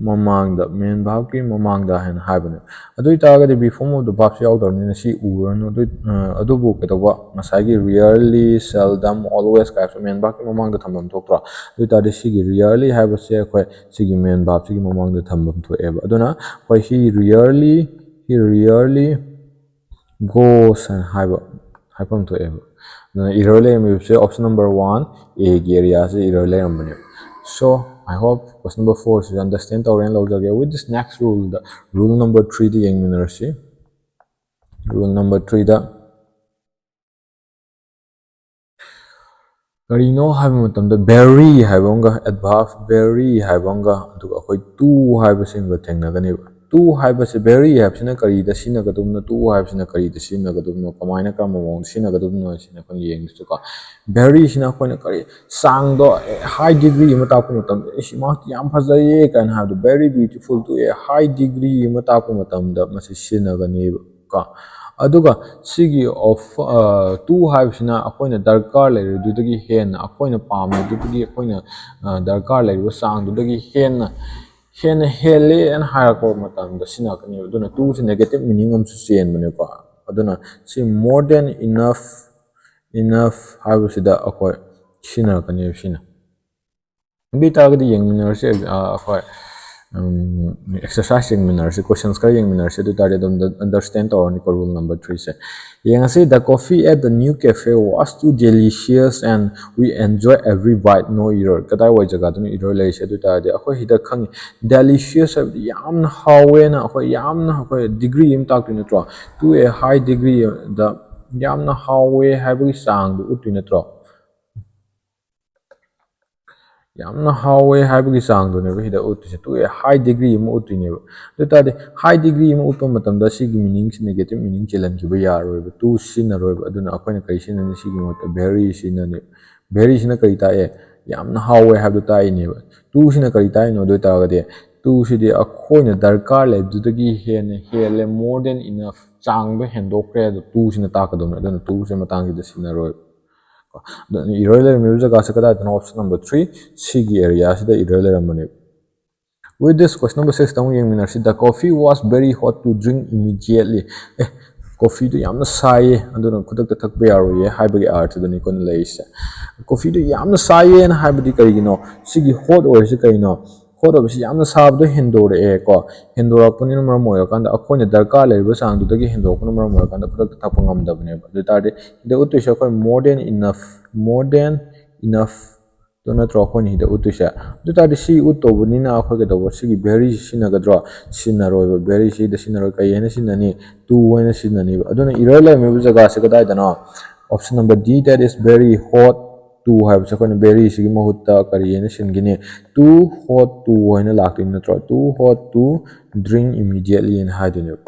ꯃꯃꯥꯡꯗ, main verb ꯀꯤ ꯃꯃꯥꯡꯗ ꯍꯥꯏꯅ ꯍꯥꯏꯕꯅꯦꯕ꯫ ꯑꯗꯨ ꯑꯣꯏꯇꯥꯔꯒꯗꯤ be form of the verb ꯁꯤ ꯌꯥꯎꯗ꯭ꯔꯕꯅꯤꯅ ꯁꯤ ꯎꯔꯅꯨ꯫ ꯑꯗꯨ ꯑꯗꯨꯕꯨ ꯀꯩꯗꯧꯕ, ꯉꯁꯥꯏꯒꯤ rarely, seldom, always ꯀꯥꯏꯁꯨ main verb ꯀꯤ ꯃꯃꯥꯡꯗ ꯊꯝꯐꯝ ꯊꯣꯛꯇ꯭ꯔꯣ? ꯑꯗꯨ ꯑꯣꯏꯇꯥꯔꯗꯤ ꯁꯤꯒꯤ rarely ꯍꯥꯏꯕꯁꯦ ꯑꯩꯈꯣꯏ ꯁꯤꯒꯤ main verb ꯁꯤꯒꯤ ꯃꯃꯥꯡꯗ ꯊꯝꯐꯝ ꯊꯣꯛꯑꯦꯕ꯫ ꯑꯗꯨꯅ ꯑꯩꯈꯣꯏ he rarely, he rarely goes ꯍꯥꯏꯅ ꯍꯥꯏꯕ ꯍꯥꯏꯐꯝ ꯊꯣꯛꯑꯦꯕ꯫ ꯑꯗꯨꯅ error ꯂꯩꯔꯝꯃꯤꯕꯁꯦ option number one, A ꯒꯤ area say error ꯂꯩꯔꯝꯕꯅꯦꯕ꯫ So I hope question number four ꯁꯤꯁꯨ understand ꯇꯧꯔꯦꯅ ꯂꯧꯖꯒꯦ꯫ With this next rule the, rule number three the ꯌꯦꯡꯃꯤꯟꯅꯔꯁꯤ꯫ Rule number three ꯗ ꯀꯔꯤꯅꯣ ꯍꯥꯏꯕ ꯃꯇꯝꯗ very ꯍꯥꯏꯕ ꯑꯃꯒ adverb very ꯍꯥꯏꯕ ꯑꯃꯒ ꯑꯗꯨꯒ ꯑꯩꯈꯣꯏ to ꯍꯥꯏꯕꯁꯤꯃꯒ ꯊꯦꯡꯅꯒꯅꯦꯕ꯫ To ꯍꯥꯏꯕꯁꯦ, very ꯍꯥꯏꯕꯁꯤꯅ ꯀꯔꯤꯗ ꯁꯤꯖꯤꯟꯅꯒꯗꯕꯅꯣ, to ꯍꯥꯏꯕꯁꯤꯅ ꯀꯔꯤꯗ ꯁꯤꯖꯤꯟꯅꯒꯗꯕꯅꯣ, ꯀꯃꯥꯏꯅ, ꯀꯔꯝꯕ ꯃꯑꯣꯡꯗ ꯁꯤꯖꯤꯟꯅꯒꯗꯕꯅꯣ ꯍꯥꯏꯁꯤꯅ ꯑꯩꯈꯣꯏꯅ ꯌꯦꯡꯗꯣꯏꯁꯤꯀꯣ꯫ Very ꯁꯤꯅ ꯑꯩꯈꯣꯏꯅ ꯀꯔꯤ ꯆꯥꯡꯗꯣ, high degree ꯑꯃ ꯇꯥꯛꯄ ꯃꯇꯝꯗ, "ꯑꯦ, ꯁꯤ ꯃꯍꯥꯛꯇꯤ ꯌꯥꯝ ꯐꯖꯩꯌꯦ" ꯀꯥꯏꯅ ꯍꯥꯏꯕꯗꯣ, very beautiful to a high degree ꯑꯃ ꯇꯥꯛꯄ ꯃꯇꯝꯗ ꯃꯁꯤ ꯁꯤꯖꯤꯟꯅꯒꯅꯦꯕ ꯀꯣ꯫ ꯑꯗꯨꯒ ꯁꯤꯒꯤ of, to ꯍꯥꯏꯕꯁꯤꯅ ꯑꯩꯈꯣꯏꯅ ꯗꯔꯀꯥꯔ ꯂꯩꯔꯤꯗꯨꯗꯒꯤ ꯍꯦꯟꯅ, ꯑꯩꯈꯣꯏꯅ ꯄꯥꯝꯃꯤꯗꯨꯗꯒꯤ, ꯑꯩꯈꯣꯏꯅ ꯗꯔꯀꯥꯔ ꯂꯩꯔꯤꯕ ꯆꯥꯡꯗꯨꯗꯒꯤ ꯍꯦꯟꯅ, ꯍꯦꯟꯅ ꯍꯦꯜꯂꯦꯅ ꯍꯥꯏꯔꯛꯄ ꯃꯇꯝꯗ ꯁꯤꯖꯤꯟꯅꯔꯛꯀꯅꯦꯕ꯫ ꯑꯗꯨꯅ to ꯁꯤ negative meaning ꯑꯃꯁꯨ ꯆꯦꯟꯕꯅꯦꯀꯣ꯫ ꯑꯗꯨꯅ ꯁꯤ more than enough, enough ꯍꯥꯏꯕꯁꯤꯗ ꯑꯩꯈꯣꯏ ꯁꯤꯖꯤꯟꯅꯔꯛꯀꯅꯦꯕ ꯁꯤꯅ꯫ ꯑꯗꯨ ꯑꯣꯏꯇꯥꯔꯒꯗꯤ ꯌꯦꯡꯃꯤꯟꯅꯔꯁꯤ, ꯑꯩꯈꯣꯏ exercise ꯌꯦꯡꯃꯤꯟꯅꯔꯁꯤ, questions ꯈꯔ ꯌꯦꯡꯃꯤꯟꯅꯔꯁꯤ꯫ ꯑꯗꯨ ꯑꯣꯏꯇꯥꯔꯗꯤ ꯑꯗꯨꯝ understand ꯇꯧꯔꯅꯤꯀꯣ rule number three ꯁꯦ꯫ ꯌꯦꯡꯉꯁꯤ, "The coffee at the new cafe was too delicious and we enjoy every bite, no error"꯫ ꯀꯗꯥꯏꯋꯥꯏ ꯖꯒꯥꯗꯅꯣ error ꯂꯩꯔꯤꯁꯦ? ꯑꯗꯨ ꯑꯣꯏꯇꯥꯔꯗꯤ ꯑꯩꯈꯣꯏ ꯁꯤꯗ ꯈꯪꯉꯤ, delicious ꯍꯥꯏꯕꯗꯤ ꯌꯥꯝꯅ ꯍꯥꯎꯋꯦꯅ, ꯑꯩꯈꯣꯏ ꯌꯥꯝꯅ, ꯑꯩꯈꯣꯏ degree ꯑꯃ ꯇꯥꯛꯇꯣꯏ ꯅꯠꯇ꯭ꯔꯣ? To a high degree ꯗ ꯌꯥꯝꯅ ꯍꯥꯎꯋꯦ ꯍꯥꯏꯕꯒꯤ ꯆꯥꯡꯗꯨ ꯎꯠꯇꯣꯏ ꯅꯠꯇ꯭ꯔꯣ? ꯌꯥꯝꯅ ꯍꯥꯎꯋꯦ ꯍꯥꯏꯕꯒꯤ ꯆꯥꯡꯗꯨꯅꯦꯕ ꯁꯤꯗ ꯎꯠꯇꯣꯏꯁꯦ꯫ To a high degree ꯑꯃ ꯎꯠꯇꯣꯏꯅꯦꯕ꯫ ꯑꯗꯨ ꯑꯣꯏꯇꯥꯔꯗꯤ high degree ꯑꯃ ꯎꯠꯄ ꯃꯇꯝꯗ ꯁꯤꯒꯤ meaning ꯁꯤ negative meaning ꯆꯦꯜꯍꯟꯈꯤꯕ ꯌꯥꯔꯣꯏꯕ꯫ To ꯁꯤꯖꯤꯟꯅꯔꯣꯏꯕ꯫ ꯑꯗꯨꯅ ꯑꯩꯈꯣꯏꯅ ꯀꯔꯤ ꯁꯤꯖꯤꯟꯅꯅꯤ? ꯁꯤꯒꯤ ꯃꯍꯨꯠꯇ very ꯁꯤꯖꯤꯟꯅꯅꯤ꯫ Very ꯁꯤꯅ ꯀꯔꯤ ꯇꯥꯛꯑꯦ? ꯌꯥꯝꯅ ꯍꯥꯎꯋꯦ ꯍꯥꯏꯕꯗꯨ ꯇꯥꯛꯏꯅꯦꯕ꯫ To ꯁꯤꯅ ꯀꯔꯤ ꯇꯥꯛꯏꯅꯣ? ꯑꯗꯨ ꯑꯣꯏꯇꯥꯔꯒꯗꯤ ꯇꯨꯁꯤꯗꯤ ꯑꯩꯈꯣꯏꯅ ꯗꯔꯀꯥꯔ ꯂꯩꯕꯗꯨꯗꯒꯤ ꯍꯦꯟꯅ ꯍꯦꯜꯂꯦ, more than enough, ꯆꯥꯡꯗꯣ ꯍꯦꯟꯗꯣꯛꯈ꯭ꯔꯦ꯫ ꯑꯗꯣ ꯇꯨꯁꯤꯅ ꯇꯥꯛꯀꯗꯧꯅꯦ꯫ ꯑꯗꯨꯅ ꯇꯨꯁꯦ ꯃꯇꯥꯡꯁꯤꯗ ꯁꯤꯖꯤꯟꯅꯔꯣꯏ꯫ ꯑꯗꯨꯅ ꯏꯔꯣꯏ ꯂꯩꯔꯝꯃꯤꯕ ꯖꯒꯥꯁꯦ ꯀꯗꯥꯏꯗꯅꯣ? Option number three, ꯁꯤꯒꯤ ꯑꯦꯔꯤꯌꯥꯁꯤꯗ ꯏꯔꯣꯏ ꯂꯩꯔꯝꯕꯅꯦꯕ꯫ With this, question number six ꯇ ꯑꯃꯨꯛ ꯌꯦꯡꯃꯤꯟꯅꯔꯁꯤ꯫ The coffee was very hot to drink immediately. ꯑꯦ, ꯀꯣꯐꯤꯗꯨ ꯌꯥꯝꯅ ꯁꯥꯏꯌꯦ, ꯑꯗꯨꯅ ꯈꯨꯗꯛꯇ ꯊꯛꯄ ꯌꯥꯔꯣꯏꯌꯦ ꯍꯥꯏꯕꯒꯤ ꯑꯥꯔꯊꯗꯨꯅꯤ ꯑꯩꯈꯣꯏꯅ ꯂꯩꯔꯤꯁꯦ꯫ ꯀꯣꯐꯤꯗꯨ ꯌꯥꯝꯅ ꯁꯥꯏꯌꯦꯅ ꯍꯥꯏꯕꯗꯤ ꯀꯔꯤꯒꯤꯅꯣ? ꯁꯤꯒꯤ ꯍꯣꯠ ꯑꯣꯏꯔꯤꯁꯤ ꯀꯩꯅꯣ? ꯍꯣꯠ ꯑꯣꯏꯕꯁꯤ ꯌꯥꯝꯅ ꯁꯥꯕꯗꯣ ꯍꯦꯟꯗꯣꯔꯛꯑꯦꯀꯣ꯫ ꯍꯦꯟꯗꯣꯔꯛꯄꯅꯤꯅ ꯃꯔꯝ ꯑꯣꯏꯔꯀꯥꯟꯗ ꯑꯩꯈꯣꯏꯅ ꯗꯔꯀꯥꯔ ꯂꯩꯔꯤꯕ ꯆꯥꯡꯗꯨꯗꯒꯤ ꯍꯦꯟꯗꯣꯔꯛꯄꯅ ꯃꯔꯝ ꯑꯣꯏꯔꯀꯥꯟꯗ ꯈꯨꯗꯛꯇ ꯊꯛꯄ ꯉꯝꯗꯕꯅꯦꯕ꯫ ꯑꯗꯨ ꯑꯣꯏ ꯇꯥꯔꯗꯤ ꯁꯤꯗ ꯎꯠꯇꯣꯏꯁꯦ ꯑꯩꯈꯣꯏ more than enough, more than enough ꯇꯣ ꯅꯠꯇ꯭ꯔꯣ ꯑꯩꯈꯣꯏꯅ ꯁꯤꯗ ꯎꯠꯇꯣꯏꯁꯦ? ꯑꯗꯨ ꯇꯥꯔꯗꯤ ꯁꯤ ꯎꯠꯇꯧꯕꯅꯤꯅ ꯑꯩꯈꯣꯏ ꯀꯩꯗꯧꯕ, ꯁꯤꯒꯤ very ꯁꯤ ꯁꯤꯖꯤꯟꯅꯒꯗ꯭ꯔꯣ? ꯁꯤꯖꯤꯟꯅꯔꯣꯏꯕ꯫ Very ꯁꯤꯗ ꯁꯤꯖꯤꯟꯅꯔꯣꯏ꯫ ꯀꯩ ꯍꯥꯏꯅ ꯁꯤꯖꯤꯟꯅꯅꯤ? To ꯍꯥꯏꯅ ꯁꯤꯖꯤꯟꯅꯅꯤꯕ꯫ ꯑꯗꯨꯅ ꯏꯔꯣꯏ ꯂꯩꯔꯝꯃꯤꯕ ꯖꯒꯥꯁꯦ ꯀꯗꯥꯏꯗꯅꯣ? Option number D, that is very hot to ꯍꯥꯏꯕꯁꯦ ꯑꯩꯈꯣꯏꯅ very ꯁꯤꯒꯤ ꯃꯍꯨꯠꯇ ꯀꯔꯤ ꯍꯥꯏꯅ ꯁꯤꯟꯒꯅꯤ? Too hot to ꯍꯥꯏꯅ ꯂꯥꯛꯇꯣꯏꯅꯤ ꯅꯠꯇ꯭ꯔꯣ? Too hot to drink immediately ꯍꯥꯏꯅ ꯍꯥꯏꯗꯣꯏꯅꯦꯕ꯫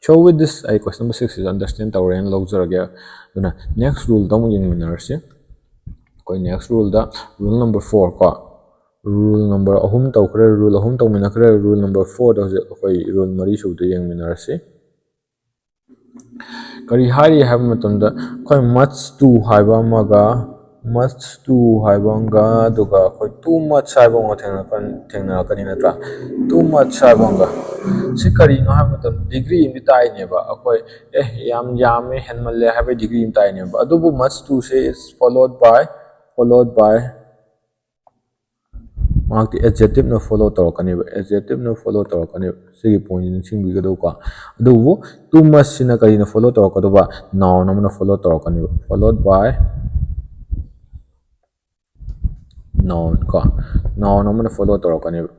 So with this, ꯑꯩ question number six ꯁꯤꯁꯨ understand ꯇꯧꯔꯦꯅ ꯂꯧꯖꯔꯒꯦ꯫ ꯑꯗꯨꯅ next rule ꯗ ꯑꯃꯨꯛ ꯌꯦꯡꯃꯤꯟꯅꯔꯁꯤ꯫ ꯑꯩꯈꯣꯏ next rule ꯗ rule number four ꯀꯣ, rule number ꯑꯍꯨꯝ ꯇꯧꯈ꯭ꯔꯦ, rule ꯑꯍꯨꯝ ꯇꯧꯃꯤꯟꯅꯈ꯭ꯔꯦ꯫ Rule number four ꯗ ꯍꯧꯖꯤꯛ ꯑꯩꯈꯣꯏ rule ꯃꯔꯤ ꯁꯨꯕꯗ ꯌꯦꯡꯃꯤꯟꯅꯔꯁꯤ꯫ ꯀꯔꯤ ꯍꯥꯏꯔꯤ ꯍꯥꯏꯕ ꯃꯇꯝꯗ, ꯑꯩꯈꯣꯏ much to ꯍꯥꯏꯕ ꯑꯃꯒ, much to ꯍꯥꯏꯕ ꯑꯃꯒ, ꯑꯗꯨꯒ ꯑꯩꯈꯣꯏ too much ꯍꯥꯏꯕ ꯑꯃꯒ ꯊꯦꯡꯅꯔꯛꯀꯅꯤ, ꯊꯦꯡꯅꯔꯛꯀꯅꯤ ꯅꯠꯇ꯭ꯔꯥ? Too much ꯍꯥꯏꯕ ꯑꯃꯒ꯫ ꯁꯤ ꯀꯔꯤꯅꯣ ꯍꯥꯏꯕ ꯃꯇꯝꯗ, degree ꯑꯃꯗꯤ ꯇꯥꯛꯏꯅꯦꯕ꯫ ꯑꯩꯈꯣꯏ, ꯑꯦ, ꯌꯥꯝ ꯌꯥꯝꯃꯦ, ꯍꯦꯟꯃꯜꯂꯦ ꯍꯥꯏꯕꯒꯤ degree ꯑꯃ ꯇꯥꯛꯏꯅꯦꯕ꯫ ꯑꯗꯨꯕꯨ much to say is followed by, followed by ꯃꯍꯥꯛꯇꯤ adjective ꯅ follow ꯇꯧꯔꯛꯀꯅꯦꯕ, adjective ꯅ follow ꯇꯧꯔꯛꯀꯅꯦꯕ꯫ ꯁꯤꯒꯤ point ꯁꯤ ꯅꯤꯡꯁꯤꯡꯕꯤꯒꯗꯧꯕꯀꯣ꯫ ꯑꯗꯨꯕꯨ too much ꯁꯤꯅ ꯀꯔꯤꯅ follow ꯇꯧꯔꯛꯀꯗꯧꯕ? Noun ꯑꯃꯅ follow ꯇꯧꯔꯛꯀꯅꯦꯕ, followed by noun ꯀꯣ, noun ꯑꯃꯅ follow ꯇꯧꯔꯛꯀꯅꯦꯕ꯫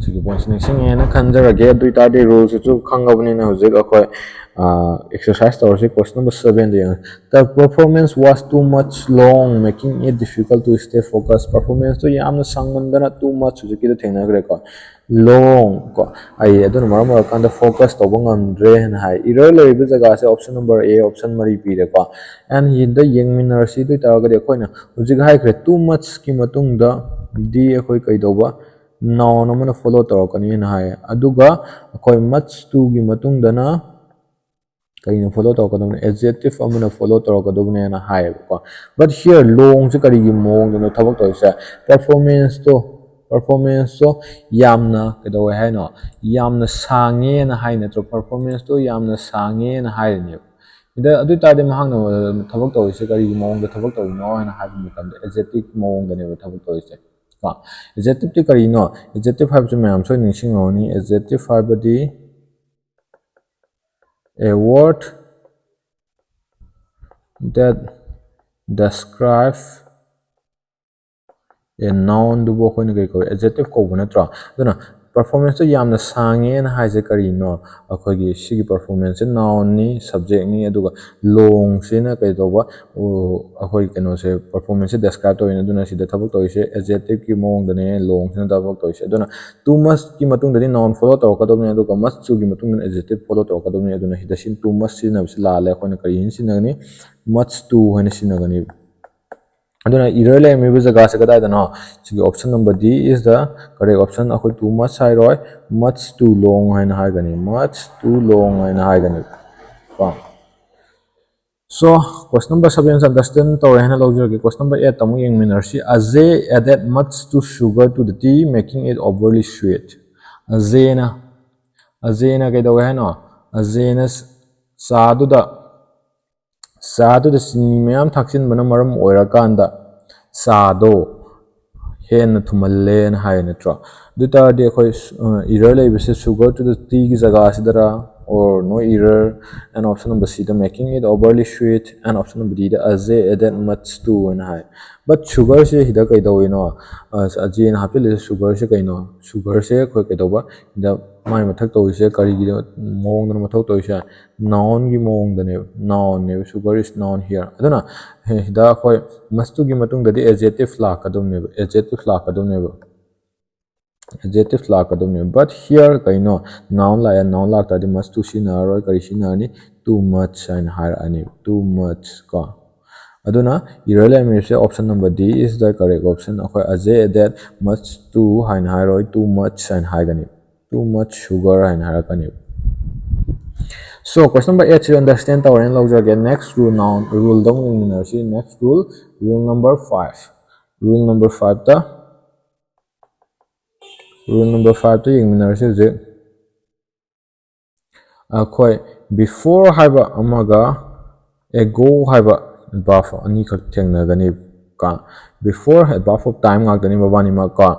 ꯁꯤꯒꯤ point ꯁꯤ ꯅꯤꯡꯁꯤꯡꯉꯦꯅ ꯈꯟꯖꯔꯒꯦ꯫ ꯑꯗꯨ ꯑꯣꯏꯇꯥꯔꯗꯤ rule ꯁꯤꯁꯨ ꯈꯪꯉꯕꯅꯤꯅ ꯍꯧꯖꯤꯛ ꯑꯩꯈꯣꯏ, ꯑ, exercise ꯇꯧꯔꯁꯤ꯫ Question number seven ꯗ ꯌꯦꯡꯉꯁꯤ꯫ The performance was too much long, making it difficult to stay focused. Performance ꯇꯣ ꯌꯥꯝꯅ ꯁꯥꯡꯃꯟꯗꯅ too much ꯍꯧꯖꯤꯛꯀꯤꯗ ꯊꯦꯡꯅꯈ꯭ꯔꯦꯀꯣ꯫ Long ꯀꯣ꯫ ꯑꯩ ꯑꯗꯨꯅ ꯃꯔꯝ ꯑꯣꯏꯔꯀꯥꯟꯗ focus ꯇꯧꯕ ꯉꯝꯗ꯭ꯔꯦ ꯍꯥꯏꯅ ꯍꯥꯏ꯫ ꯏꯔꯣꯏ ꯂꯩꯔꯤꯕ ꯖꯒꯥꯁꯦ option number A, option ꯃꯔꯤ ꯄꯤꯔꯦꯀꯣ꯫ And ꯁꯤꯗ ꯌꯦꯡꯃꯤꯟꯅꯔꯁꯤ꯫ ꯑꯗꯨ ꯑꯣꯏꯇꯥꯔꯒꯗꯤ ꯑꯩꯈꯣꯏꯅ ꯍꯧꯖꯤꯛ ꯍꯥꯏꯈ꯭ꯔꯦ, too much ꯀꯤ ꯃꯇꯨꯡꯗ ꯗꯤ ꯑꯩꯈꯣꯏ ꯀꯩꯗꯧꯕ? noun ꯑꯃꯅ follow ꯇꯧꯔꯛꯀꯅꯤꯅ ꯍꯥꯏꯌꯦ꯫ ꯑꯗꯨꯒ ꯑꯩꯈꯣꯏ much to ꯒꯤ ꯃꯇꯨꯡꯗꯅ ꯀꯔꯤꯅ follow ꯇꯧꯔꯛꯀꯗꯕꯅꯤ? Adjective ꯑꯃꯅ follow ꯇꯧꯔꯛꯀꯗꯕꯅꯦꯅ ꯍꯥꯏꯌꯦꯕꯀꯣ꯫ But here long ꯁꯦ ꯀꯔꯤꯒꯤ ꯃꯑꯣꯡꯗꯅꯣ ꯊꯕꯛ ꯇꯧꯔꯤꯁꯦ? Performance ꯇꯣ performance ꯇꯣ ꯌꯥꯝꯅ ꯀꯩꯗꯧꯋꯦ ꯍꯥꯏꯅꯣ? ꯌꯥꯝꯅ ꯁꯥꯡꯉꯦꯅ ꯍꯥꯏ ꯅꯠꯇ꯭ꯔꯣ? Performance ꯇꯣ ꯌꯥꯝꯅ ꯁꯥꯡꯉꯦꯅ ꯍꯥꯏꯔꯤꯅꯦꯕ꯫ ꯁꯤꯗ ꯑꯗꯨ ꯑꯣꯏ ꯇꯥꯔꯗꯤ ꯃꯍꯥꯛꯅ ꯊꯕꯛ ꯇꯧꯔꯤꯁꯦ ꯀꯔꯤꯒꯤ ꯃꯑꯣꯡꯗ ꯊꯕꯛ ꯇꯧꯔꯤꯅꯣ ꯍꯥꯏꯅ ꯍꯥꯏꯕ ꯃꯇꯝꯗ adjective ꯃꯑꯣꯡꯗꯅꯦꯕ ꯊꯕꯛ ꯇꯧꯔꯤꯁꯦ꯫ ꯀꯣ, adjective ꯇꯤ ꯀꯔꯤꯅꯣ? Adjective ꯍꯥꯏꯕꯁꯤ ꯃꯌꯥꯝ ꯁꯣꯏꯗꯅ ꯅꯤꯡꯁꯤꯡꯉꯝꯒꯅꯤ꯫ Adjective ꯍꯥꯏꯕꯗꯤ a word that describe a noun ꯗꯨꯕꯨ ꯑꯩꯈꯣꯏꯅ ꯀꯔꯤ ꯀꯧꯏ? Adjective ꯀꯧꯕ ꯅꯠꯇ꯭ꯔꯣ? ꯑꯗꯨꯅ performance ꯇꯣ ꯌꯥꯝꯅ ꯁꯥꯡꯉꯦꯅ ꯍꯥꯏꯁꯦ ꯀꯔꯤꯅꯣ? ꯑꯩꯈꯣꯏꯒꯤ ꯁꯤꯒꯤ performance ꯁꯦ noun ꯅꯤ, subject ꯅꯤ, ꯑꯗꯨꯒ long ꯁꯤꯅ ꯀꯩꯗꯧꯕ? ꯑꯩꯈꯣꯏ ꯀꯩꯅꯣꯁꯦ, performance ꯁꯦ describe ꯇꯧꯔꯤꯅꯤ꯫ ꯑꯗꯨꯅ ꯁꯤꯗ ꯊꯕꯛ ꯇꯧꯔꯤꯁꯦ adjective ꯀꯤ ꯃꯑꯣꯡꯗꯅꯦ long ꯁꯤꯅ ꯊꯕꯛ ꯇꯧꯔꯤꯁꯦ꯫ ꯑꯗꯨꯅ too much ꯀꯤ ꯃꯇꯨꯡꯗꯗꯤ noun follow ꯇꯧꯔꯛꯀꯗꯕꯅꯤ, ꯑꯗꯨꯒ much to ꯒꯤ ꯃꯇꯨꯡꯗꯅ adjective follow ꯇꯧꯔꯛꯀꯗꯕꯅꯤ꯫ ꯑꯗꯨꯅ ꯁꯤꯗ ꯁꯤ too much ꯁꯤꯖꯤꯟꯅꯕꯁꯤ ꯂꯥꯜꯂꯦ꯫ ꯑꯩꯈꯣꯏꯅ ꯀꯔꯤ ꯍꯥꯏꯅ ꯁꯤꯖꯤꯟꯅꯒꯅꯤ? Much to ꯍꯥꯏꯅ ꯁꯤꯖꯤꯟꯅꯒꯅꯤ꯫ ꯑꯗꯨꯅ error ꯂꯩꯔꯝꯃꯤꯕ ꯖꯒꯥꯁꯦ ꯀꯗꯥꯏꯗꯅꯣ? ꯁꯤꯒꯤ option number D is the correct option꯫ ꯑꯩꯈꯣꯏ too much ꯍꯥꯏꯔꯣꯏ, much too long ꯍꯥꯏꯅ ꯍꯥꯏꯒꯅꯤ, much too long ꯍꯥꯏꯅ ꯍꯥꯏꯒꯅꯤ꯫ ꯀꯣ꯫ So, question number seven ꯁꯦ understand ꯇꯧꯔꯦ ꯍꯥꯏꯅ ꯂꯧꯖꯔꯒꯦ꯫ Question number eight ꯇ ꯑꯃꯨꯛ ꯌꯦꯡꯃꯤꯟꯅꯔꯁꯤ꯫ Ajay added much to sugar to the tea, making it overly sweet꯫ ꯑꯖꯦꯅ, ꯑꯖꯦꯅ ꯀꯩꯗꯧꯋꯦ ꯍꯥꯏꯅꯣ? ꯑꯖꯦꯅ ꯆꯥꯗꯨꯗ ꯆꯥꯗꯨꯗ ꯆꯤꯅꯤ ꯃꯌꯥꯝ ꯊꯥꯛꯆꯤꯟꯕꯅ ꯃꯔꯝ ꯑꯣꯏꯔꯀꯥꯟꯗ ꯆꯥꯗꯣ ꯍꯦꯟꯅ ꯊꯨꯝꯍꯜꯂꯦꯅ ꯍꯥꯏ ꯅꯠꯇ꯭ꯔꯣ? ꯑꯗꯨ ꯑꯣꯏ ꯇꯥꯔꯗꯤ ꯑꯩꯈꯣꯏ error ꯂꯩꯕꯁꯦ sugar to the tea ꯒꯤ ꯖꯒꯥꯁꯤꯗꯔ? Or no error, and option number C the making it overly sweet, and option number D the Ajay added much to ꯍꯥꯏꯅ ꯍꯥꯏ꯫ But sugar ꯁꯦ ꯁꯤꯗ ꯀꯩꯗꯧꯋꯤꯅꯣ? ꯑꯖꯦꯅ ꯍꯥꯞꯆꯤꯜꯂꯤꯁꯦ sugar ꯁꯦ ꯀꯩꯅꯣ? Sugar ꯁꯦ ꯑꯩꯈꯣꯏ ꯀꯩꯗꯧꯕ? ꯁꯤꯗ ꯃꯥꯏ ꯃꯊꯧ ꯇꯧꯔꯤꯁꯦ ꯀꯔꯤꯒꯤ ꯃꯑꯣꯡꯗꯅꯣ ꯃꯊꯧ ꯇꯧꯔꯤꯁꯦ? Noun ꯒꯤ ꯃꯑꯣꯡꯗꯅꯦꯕ, noun ꯅꯦꯕ, sugar is noun here꯫ ꯑꯗꯨꯅ ꯁꯤꯗ ꯑꯩꯈꯣꯏ much to ꯒꯤ ꯃꯇꯨꯡꯗꯗꯤ adjective ꯂꯥꯛꯀꯗꯕꯅꯦꯕ, adjective ꯂꯥꯛꯀꯗꯕꯅꯦꯕ, adjective ꯂꯥꯛꯀꯗꯕꯅꯦꯕ꯫ But here ꯀꯩꯅꯣ? Noun ꯂꯥꯛꯑꯦ, noun ꯂꯥꯛꯇꯥꯔꯗꯤ much to ꯁꯤꯖꯤꯟꯅꯔꯔꯣꯏ, ꯀꯔꯤ ꯁꯤꯖꯤꯟꯅꯔꯅꯤ? Too much ꯍꯥꯏꯅ ꯍꯥꯏꯔꯛꯑꯅꯤ, too much ꯀꯣ꯫ ꯑꯗꯨꯅ ꯏꯔ ꯂꯩꯔꯝꯃꯤꯕꯁꯦ option number D is the correct option. ꯑꯩꯈꯣꯏ Ajay ate much too ꯍꯥꯏꯅ ꯍꯥꯏꯔꯣꯏ, too much ꯍꯥꯏꯅ ꯍꯥꯏꯒꯅꯤ, too much sugar ꯍꯥꯏꯅ ꯍꯥꯏꯔꯛꯀꯅꯤ. So question number eight ꯁꯤ understand ꯇꯧꯔꯦꯅ ꯂꯧꯖꯔꯒꯦ. Next rule, noun ruleꯗ ꯑꯃꯨꯛ ꯌꯦꯡꯃꯤꯟꯅꯔꯁꯤ. Next rule, rule number five. Rule number fiveꯇ rule number fiveꯇ ꯌꯦꯡꯃꯤꯟꯅꯔꯁꯤ ꯍꯧꯖꯤꯛ. ꯑꯩꯈꯣꯏ before ꯍꯥꯏꯕ ꯑꯃꯒ ago ꯍꯥꯏꯕ verb ꯑꯅꯤꯈꯛ ꯊꯦꯡꯅꯒꯅꯤ. Before, verb of time ꯉꯥꯛꯇꯅꯤ ꯃꯕꯥꯅꯤꯃꯛ ꯀꯣ.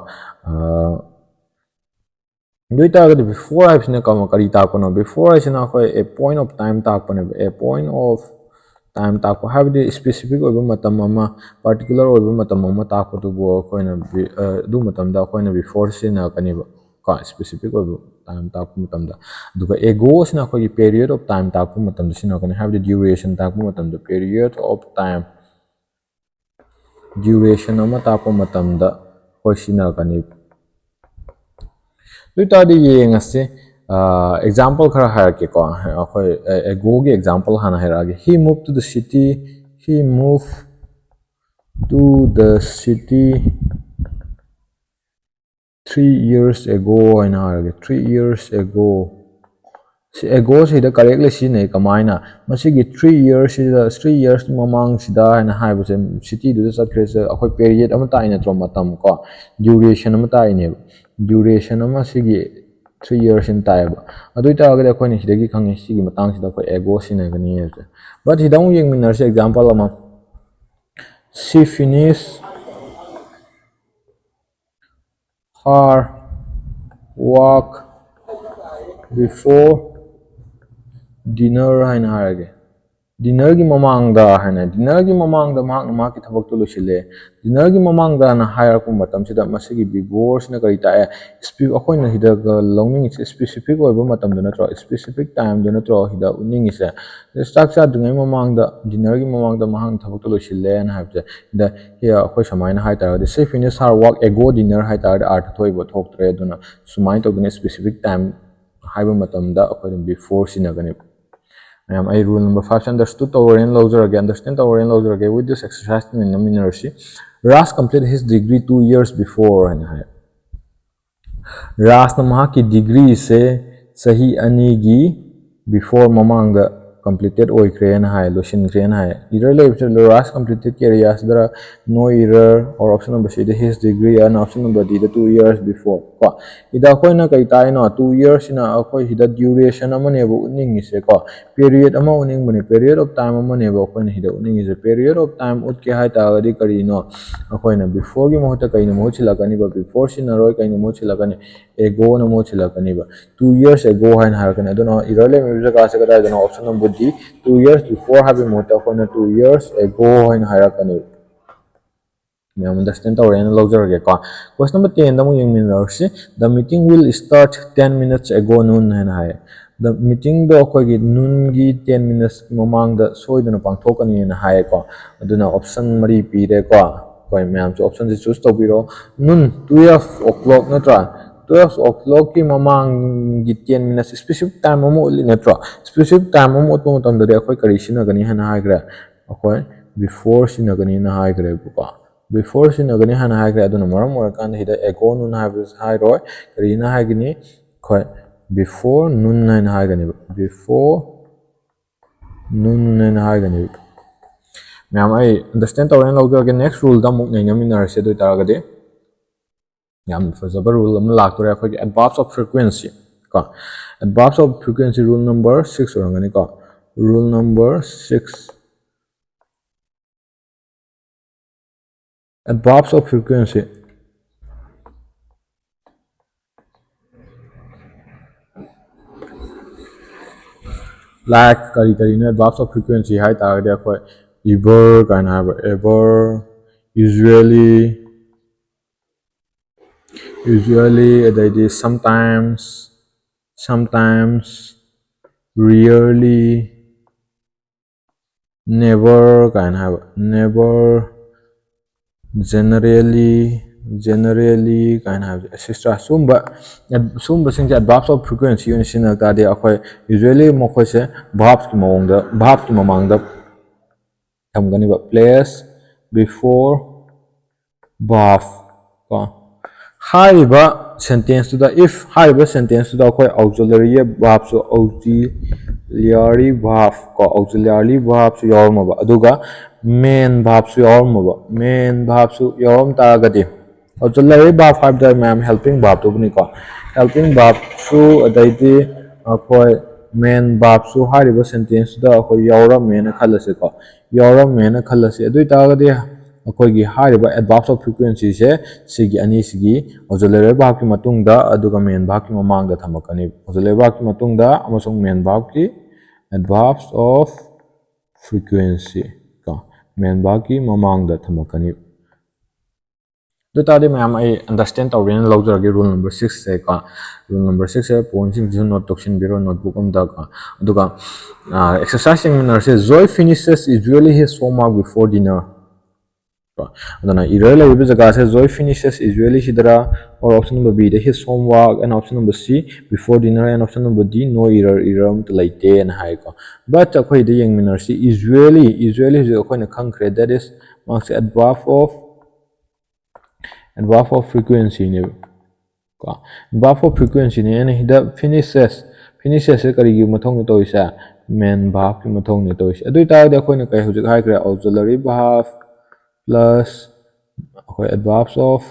ꯑꯗꯨ ꯑꯣꯏꯇꯥꯔꯒꯗꯤ before ꯍꯥꯏꯕꯁꯤꯅ ꯀꯔꯤ ꯇꯥꯛꯄꯅꯣ? Before ꯍꯥꯏꯁꯤꯅ ꯑꯩꯈꯣꯏ a point of time ꯇꯥꯛꯄꯅꯦꯕ. A point of time ꯇꯥꯛꯄ ꯍꯥꯏꯕꯗꯤ specific ꯑꯣꯏꯕ ꯃꯇꯝ ꯑꯃ, particular ꯑꯣꯏꯕ ꯃꯇꯝ ꯑꯃ ꯇꯥꯛꯄꯗꯨꯕꯨ ꯑꯩꯈꯣꯏꯅ ꯑꯗꯨ ꯃꯇꯝꯗ ꯑꯩꯈꯣꯏꯅ before ꯁꯤꯖꯤꯟꯅꯔꯛꯀꯅꯤꯕ ꯀꯣ, specific ꯑꯣꯏꯕ time ꯇꯥꯛꯄ ꯃꯇꯝꯗ. ꯑꯗꯨꯒ ago ꯁꯤꯅ ꯑꯩꯈꯣꯏꯒꯤ period of time ꯇꯥꯛꯄ ꯃꯇꯝꯗ ꯁꯤꯖꯤꯟꯅꯔꯛꯀꯅꯤ, ꯍꯥꯏꯕꯗꯤ duration ꯇꯥꯛꯄ ꯃꯇꯝꯗ period of time, duration ꯑꯃ ꯇꯥꯛꯄ ꯃꯇꯝꯗ ꯑꯩꯈꯣꯏ ꯁꯤꯖꯤꯟꯅꯔꯛꯀꯅꯤ. ꯑꯗꯨ ꯑꯣꯏꯇꯥꯔꯗꯤ ꯌꯦꯡꯉꯁꯤ, example ꯈꯔ ꯍꯥꯏꯔꯛꯀꯦꯀꯣ. ꯑꯩꯈꯣꯏ agoꯒꯤ example ꯍꯥꯟꯅ ꯍꯥꯏꯔꯛꯑꯒꯦ. He moved to the city, he moved to the city three years ago ꯍꯥꯏꯅ ꯍꯥꯏꯔꯒꯦ. Three years ago. ꯁꯤ ago ꯁꯤꯗ correctly ꯁꯤꯖꯤꯟꯅꯩ꯫ ꯀꯃꯥꯏꯅ? ꯃꯁꯤꯒꯤ three years ꯁꯤꯗ, three years ꯃꯃꯥꯡꯁꯤꯗ ꯍꯥꯏꯅ ꯍꯥꯏꯕꯁꯦ, cityꯗꯨꯗ ꯆꯠꯈ꯭ꯔꯤꯁꯦ ꯑꯩꯈꯣꯏ period ꯑꯃ ꯇꯥꯛꯏ ꯅꯠꯇ꯭ꯔꯣ? ꯃꯇꯝ ꯀꯣ, duration ꯑꯃ ꯇꯥꯛꯏꯅꯦꯕ. Duration ꯑꯃ ꯁꯤꯒꯤ three years ꯁꯤꯅ ꯇꯥꯛꯑꯦꯕ. ꯑꯗꯨ ꯑꯣꯏꯇꯥꯔꯒꯗꯤ ꯑꯩꯈꯣꯏꯅ ꯁꯤꯗꯒꯤ ꯈꯪꯉꯤ, ꯁꯤꯒꯤ ꯃꯇꯥꯡꯁꯤꯗ ꯑꯩꯈꯣꯏ ago ꯁꯤꯖꯤꯟꯅꯒꯅꯤ ꯍꯥꯏꯕꯁꯦ. But ꯁꯤꯗ ꯑꯃꯨꯛ ꯌꯦꯡꯃꯤꯟꯅꯔꯁꯤ example ꯑꯃ. She finished her work before dinner ꯍꯥꯏꯅ ꯍꯥꯏꯔꯒꯦ. Dinnerꯒꯤ ꯃꯃꯥꯡꯗ ꯍꯥꯏꯅ, dinnerꯒꯤ ꯃꯃꯥꯡꯗ ꯃꯍꯥꯛꯅ ꯃꯍꯥꯛꯀꯤ ꯊꯕꯛꯇꯨ ꯂꯣꯏꯁꯤꯜꯂꯦ. Dinnerꯒꯤ ꯃꯃꯥꯡꯗꯅ ꯍꯥꯏꯔꯛꯄ ꯃꯇꯝꯁꯤꯗ ꯃꯁꯤꯒꯤ beforeꯁꯤꯅ ꯀꯔꯤ ꯇꯥꯛꯑꯦ? ꯑꯩꯈꯣꯏꯅ ꯁꯤꯗ ꯂꯧꯅꯤꯡꯉꯤꯁꯦ specific ꯑꯣꯏꯕ ꯃꯇꯝꯗ ꯅꯠꯇ꯭ꯔꯣ? Specific timeꯗ ꯅꯠꯇ꯭ꯔꯣ ꯁꯤꯗ ꯎꯠꯅꯤꯡꯉꯤꯁꯦ? ꯆꯥꯛ ꯆꯥꯗ꯭ꯔꯤꯉꯩ ꯃꯃꯥꯡꯗ, dinnerꯒꯤ ꯃꯃꯥꯡꯗ ꯃꯍꯥꯛꯅ ꯊꯕꯛꯇꯣ ꯂꯣꯏꯁꯤꯜꯂꯦꯅ ꯍꯥꯏꯕꯁꯦ, ꯁꯤꯗ ꯑꯩꯈꯣꯏ ꯁꯨꯃꯥꯏꯅ ꯍꯥꯏꯇꯥꯔꯒꯗꯤ, She finished her work ago dinner ꯍꯥꯏꯇꯥꯔꯒꯗꯤ ꯑꯥꯔꯊ ꯊꯣꯛꯏꯕ ꯊꯣꯛꯇ꯭ꯔꯦ꯫ ꯑꯗꯨꯅ ꯁꯨꯃꯥꯏꯅ ꯇꯧꯗꯅ specific time ꯍꯥꯏꯕ ꯃꯇꯝꯗ ꯑꯩꯈꯣꯏꯅ before ꯁꯤꯖꯤꯟꯅꯒꯅꯦꯕ꯫ ꯃꯌꯥꯝ, ꯑꯩ rule number five understood ꯇꯧꯔꯦꯅ ꯂꯧꯖꯔꯒꯦ, understand ꯇꯧꯔꯦꯅ ꯂꯧꯖꯔꯒꯦ꯫ With this exercise ꯅꯩꯅꯃꯤꯟꯅꯔꯁꯤ꯫ Raj completed his degree two years before ꯍꯥꯏꯅ ꯍꯥꯏ꯫ ꯔꯥꯖꯅ ꯃꯍꯥꯛꯀꯤ degree ꯁꯦ ꯆꯍꯤ ꯑꯅꯤꯒꯤ before, ꯃꯃꯥꯡꯗ, completed ꯑꯣꯏꯈ꯭ꯔꯦꯅ ꯍꯥꯏ, ꯂꯣꯏꯁꯤꯟꯈ꯭ꯔꯦꯅ ꯍꯥꯏ꯫ ꯏꯔ ꯂꯩꯕꯁꯤꯗ Raj completed career ꯁꯤꯗ no error or option number C the his degree and option number D the two years before ꯀꯣ꯫ ꯁꯤꯗ ꯑꯩꯈꯣꯏꯅ ꯀꯩ ꯇꯥꯏꯅꯣ? Two years ꯁꯤꯅ ꯑꯩꯈꯣꯏ ꯁꯤꯗ duration ꯑꯃꯅꯦꯕ ꯎꯠꯅꯤꯡꯉꯤꯁꯦ ꯀꯣ, period ꯑꯃ ꯎꯠꯅꯤꯡꯕꯅꯦ, period of time ꯑꯃꯅꯦꯕ ꯑꯩꯈꯣꯏꯅ ꯁꯤꯗ ꯎꯠꯅꯤꯡꯉꯤꯁꯦ꯫ Period of time ꯎꯠꯀꯦ ꯍꯥꯏꯇꯥꯔꯒꯗꯤ ꯀꯔꯤꯅꯣ? ꯑꯩꯈꯣꯏꯅ before ꯒꯤ ꯃꯍꯨꯠꯇ ꯀꯩꯅ ꯃꯍꯨꯠ ꯁꯤꯜꯂꯛꯀꯅꯤꯕ? Before ꯁꯤꯖꯤꯟꯅꯔꯣꯏ, ꯀꯩꯅ ꯃꯍꯨꯠ ꯁꯤꯜꯂꯛꯀꯅꯤ? Ago ꯅ ꯃꯍꯨꯠ ꯁꯤꯜꯂꯛꯀꯅꯤꯕ꯫ Two years ago ꯍꯥꯏꯅ ꯍꯥꯏꯔꯛꯀꯅꯤ꯫ ꯑꯗꯨꯅ ꯏꯔ ꯂꯩꯔꯝꯃꯤꯕ ꯖꯒꯥꯁꯦ ꯀꯗꯥꯏꯗꯅꯣ? Option number D, two years before ꯍꯥꯏꯕꯒꯤ ꯃꯍꯨꯠꯇ ꯑꯩꯈꯣꯏꯅ two years ago ꯍꯥꯏꯅ ꯍꯥꯏꯔꯛꯀꯅꯤꯕ꯫ ꯃꯌꯥꯝ understand ꯇꯧꯔꯦꯅ ꯂꯧꯖꯔꯒꯦꯀꯣ꯫ Question number ten ꯗ ꯑꯃꯨꯛ ꯌꯦꯡꯃꯤꯟꯅꯔꯁꯤ꯫ The meeting will start ten minutes ago noon ꯍꯥꯏꯅ ꯍꯥꯏ꯫ The meeting ꯗꯣ ꯑꯩꯈꯣꯏꯒꯤ noon ꯒꯤ ten minutes ꯀꯤ ꯃꯃꯥꯡꯗ ꯁꯣꯏꯗꯅ ꯄꯥꯡꯊꯣꯛꯀꯅꯤꯅ ꯍꯥꯏꯌꯦꯀꯣ꯫ ꯑꯗꯨꯅ option ꯃꯔꯤ ꯄꯤꯔꯦꯀꯣ꯫ ꯑꯩꯈꯣꯏ ꯃꯌꯥꯝꯁꯨ option ꯁꯦ choose ꯇꯧꯕꯤꯔꯣ꯫ Noon, twelve o'clock ꯅꯠꯇ꯭ꯔꯥ? Twelve o'clock ꯀꯤ ꯃꯃꯥꯡꯒꯤ ten minutes specific time ꯑꯃ ꯎꯠꯂꯤ ꯅꯠꯇ꯭ꯔꯣ? Specific time ꯑꯃ ꯎꯠꯄ ꯃꯇꯝꯗꯗꯤ ꯑꯩꯈꯣꯏ ꯀꯔꯤ ꯁꯤꯖꯤꯟꯅꯒꯅꯤ ꯍꯥꯏꯅ ꯍꯥꯏꯈ꯭ꯔꯦ? ꯑꯩꯈꯣꯏ before ꯁꯤꯖꯤꯟꯅꯒꯅꯤꯅ ꯍꯥꯏꯈ꯭ꯔꯦꯕꯀꯣ꯫ Before ꯁꯤꯖꯤꯟꯅꯒꯅꯤ ꯍꯥꯏꯅ ꯍꯥꯏꯈ꯭ꯔꯦ꯫ ꯑꯗꯨꯅ ꯃꯔꯝ ꯑꯣꯏꯔꯀꯥꯟꯗ ꯁꯤꯗ ago noon ꯍꯥꯏꯕꯁꯤ ꯍꯥꯏꯔꯣꯏ꯫ ꯀꯔꯤꯅ ꯍꯥꯏꯒꯅꯤ? ꯑꯩꯈꯣꯏ before noon ꯍꯥꯏꯅ ꯍꯥꯏꯒꯅꯦꯕ꯫ Before noon ꯍꯥꯏꯅ ꯍꯥꯏꯒꯅꯦꯕ꯫ ꯃꯌꯥꯝ, ꯑꯩ understand ꯇꯧꯔꯦꯅ ꯂꯧꯖꯔꯒꯦ꯫ Next rule ꯗ ꯑꯃꯨꯛ ꯅꯩꯅꯃꯤꯟꯅꯔꯁꯦ꯫ ꯑꯗꯨ ꯑꯣꯏꯇꯥꯔꯒꯗꯤ ꯌꯥꯝ ꯐꯖꯕ rule ꯑꯃ ꯂꯥꯛꯇꯣꯔꯦ, ꯑꯩꯈꯣꯏꯒꯤ adverbs of frequency ꯀꯣ꯫ Adverbs of frequency rule number six ꯑꯣꯏꯔꯝꯒꯅꯤꯀꯣ꯫ Rule number six, adverbs of frequency, like ꯀꯔꯤ ꯀꯔꯤꯅꯣ adverbs of frequency ꯍꯥꯏ ꯇꯥꯔꯒꯗꯤ ꯑꯩꯈꯣꯏ ever ꯀꯥꯏꯅ ꯍꯥꯏꯕ, ever, usually, usually, ꯑꯗꯩꯗꯤ sometimes, sometimes, rarely, never ꯀꯥꯏꯅ ꯍꯥꯏꯕ, never, generally, generally ꯀꯥꯏꯅ ꯍꯥꯏꯕꯁꯦ, et cetera ꯁꯨꯝꯕ, ꯁꯨꯝꯕꯁꯤꯡꯁꯦ adverbs of frequency ꯑꯣꯏꯅ ꯁꯤꯖꯤꯟꯅ ꯇꯥꯔꯗꯤ ꯑꯩꯈꯣꯏ usually ꯃꯈꯣꯏꯁꯦ verbs ꯀꯤ ꯃꯑꯣꯡꯗ, verbs ꯀꯤ ꯃꯃꯥꯡꯗ ꯊꯝꯒꯅꯤꯕ, place before verb ꯀꯣ꯫ ꯍꯥꯏꯔꯤꯕ sentence ꯇꯨꯗ, if ꯍꯥꯏꯔꯤꯕ sentence ꯇꯨꯗ ꯑꯩꯈꯣꯏ auxiliary verb ꯁꯨ, auxiliary verb ꯀꯣ, auxiliary verb ꯁꯨ ꯌꯥꯎꯔꯝꯃꯕ, ꯑꯗꯨꯒ main verb ꯁꯨ ꯌꯥꯎꯔꯝꯃꯕ, main verb ꯁꯨ ꯌꯥꯎꯔꯝ ꯇꯥꯔꯒꯗꯤ, auxiliary verb ꯍꯥꯏꯕꯗ ꯃꯌꯥꯝ helping verb ꯇꯨꯕꯨꯅꯤꯀꯣ, helping verb ꯁꯨ, ꯑꯗꯩꯗꯤ ꯑꯩꯈꯣꯏ main verb ꯁꯨ ꯍꯥꯏꯔꯤꯕ sentence ꯇꯨꯗ ꯑꯩꯈꯣꯏ ꯌꯥꯎꯔꯝꯃꯦꯅ ꯈꯜꯂꯁꯤꯀꯣ, ꯌꯥꯎꯔꯝꯃꯦꯅ ꯈꯜꯂꯁꯤ꯫ ꯑꯗꯨ ꯑꯣꯏꯇꯥꯔꯒꯗꯤ ꯑꯩꯈꯣꯏꯒꯤ ꯍꯥꯏꯔꯤꯕ adverbs of frequency ꯁꯦ ꯁꯤꯒꯤ ꯑꯅꯤꯁꯤꯒꯤ auxiliary verb ꯀꯤ ꯃꯇꯨꯡꯗ ꯑꯗꯨꯒ main verb ꯀꯤ ꯃꯃꯥꯡꯗ ꯊꯝꯃꯛꯀꯅꯤ꯫ Auxiliary verb ꯀꯤ ꯃꯇꯨꯡꯗ ꯑꯃꯁꯨꯡ main verb ꯀꯤ adverbs of frequency ꯀꯣ, main verb ꯀꯤ ꯃꯃꯥꯡꯗ ꯊꯝꯃꯛꯀꯅꯤ꯫ ꯑꯗꯨ ꯇꯥꯔꯗꯤ ꯃꯌꯥꯝ ꯑꯩ understand ꯇꯧꯔꯦꯅ ꯂꯧꯖꯔꯒꯦ rule number six ꯁꯦ ꯀꯣ꯫ Rule number six ꯁꯦ point ꯁꯤꯡꯁꯤꯁꯨ note ꯇꯧꯁꯤꯟꯕꯤꯔꯣ notebook ꯑꯃꯗ ꯀꯣ꯫ ꯑꯗꯨꯒ, ꯑ, exercise ꯌꯦꯡꯃꯤꯟꯅꯔꯁꯦ꯫ Joy finishes usually his homework before dinner ꯀꯣ꯫ ꯑꯗꯨꯅ error ꯂꯩꯔꯤꯕ ꯖꯒꯥꯁꯦ Joy finishes usually ꯁꯤꯗꯔ, or option number B the his homework and option number C before dinner and option number D no error, error ꯑꯃꯠꯇ ꯂꯩꯇꯦꯅ ꯍꯥꯏꯀꯣ꯫ But ꯑꯩꯈꯣꯏꯗ ꯌꯦꯡꯃꯤꯟꯅꯔꯁꯤ, usually, usually ꯍꯧꯖꯤꯛ ꯑꯩꯈꯣꯏꯅ ꯈꯪꯈ꯭ꯔꯦ, that is ꯃꯥꯁꯦ adverb of, adverb of frequency ꯅꯦꯕ ꯀꯣ, adverb of frequency ꯅꯦ꯫ ꯑꯩꯅ ꯁꯤꯗ finishes, finishes ꯁꯦ ꯀꯔꯤꯒꯤ ꯃꯊꯧꯅꯣ ꯇꯧꯔꯤꯁꯦ? Main verb ꯀꯤ ꯃꯊꯧꯅꯦ ꯇꯧꯔꯤꯁꯦ꯫ ꯑꯗꯨ ꯑꯣꯏꯇꯥꯔꯒꯗꯤ ꯑꯩꯈꯣꯏꯅ ꯀꯩ ꯍꯧꯖꯤꯛ ꯍꯥꯏꯈ꯭ꯔꯦ, auxiliary verb plus ꯑꯩꯈꯣꯏ adverbs of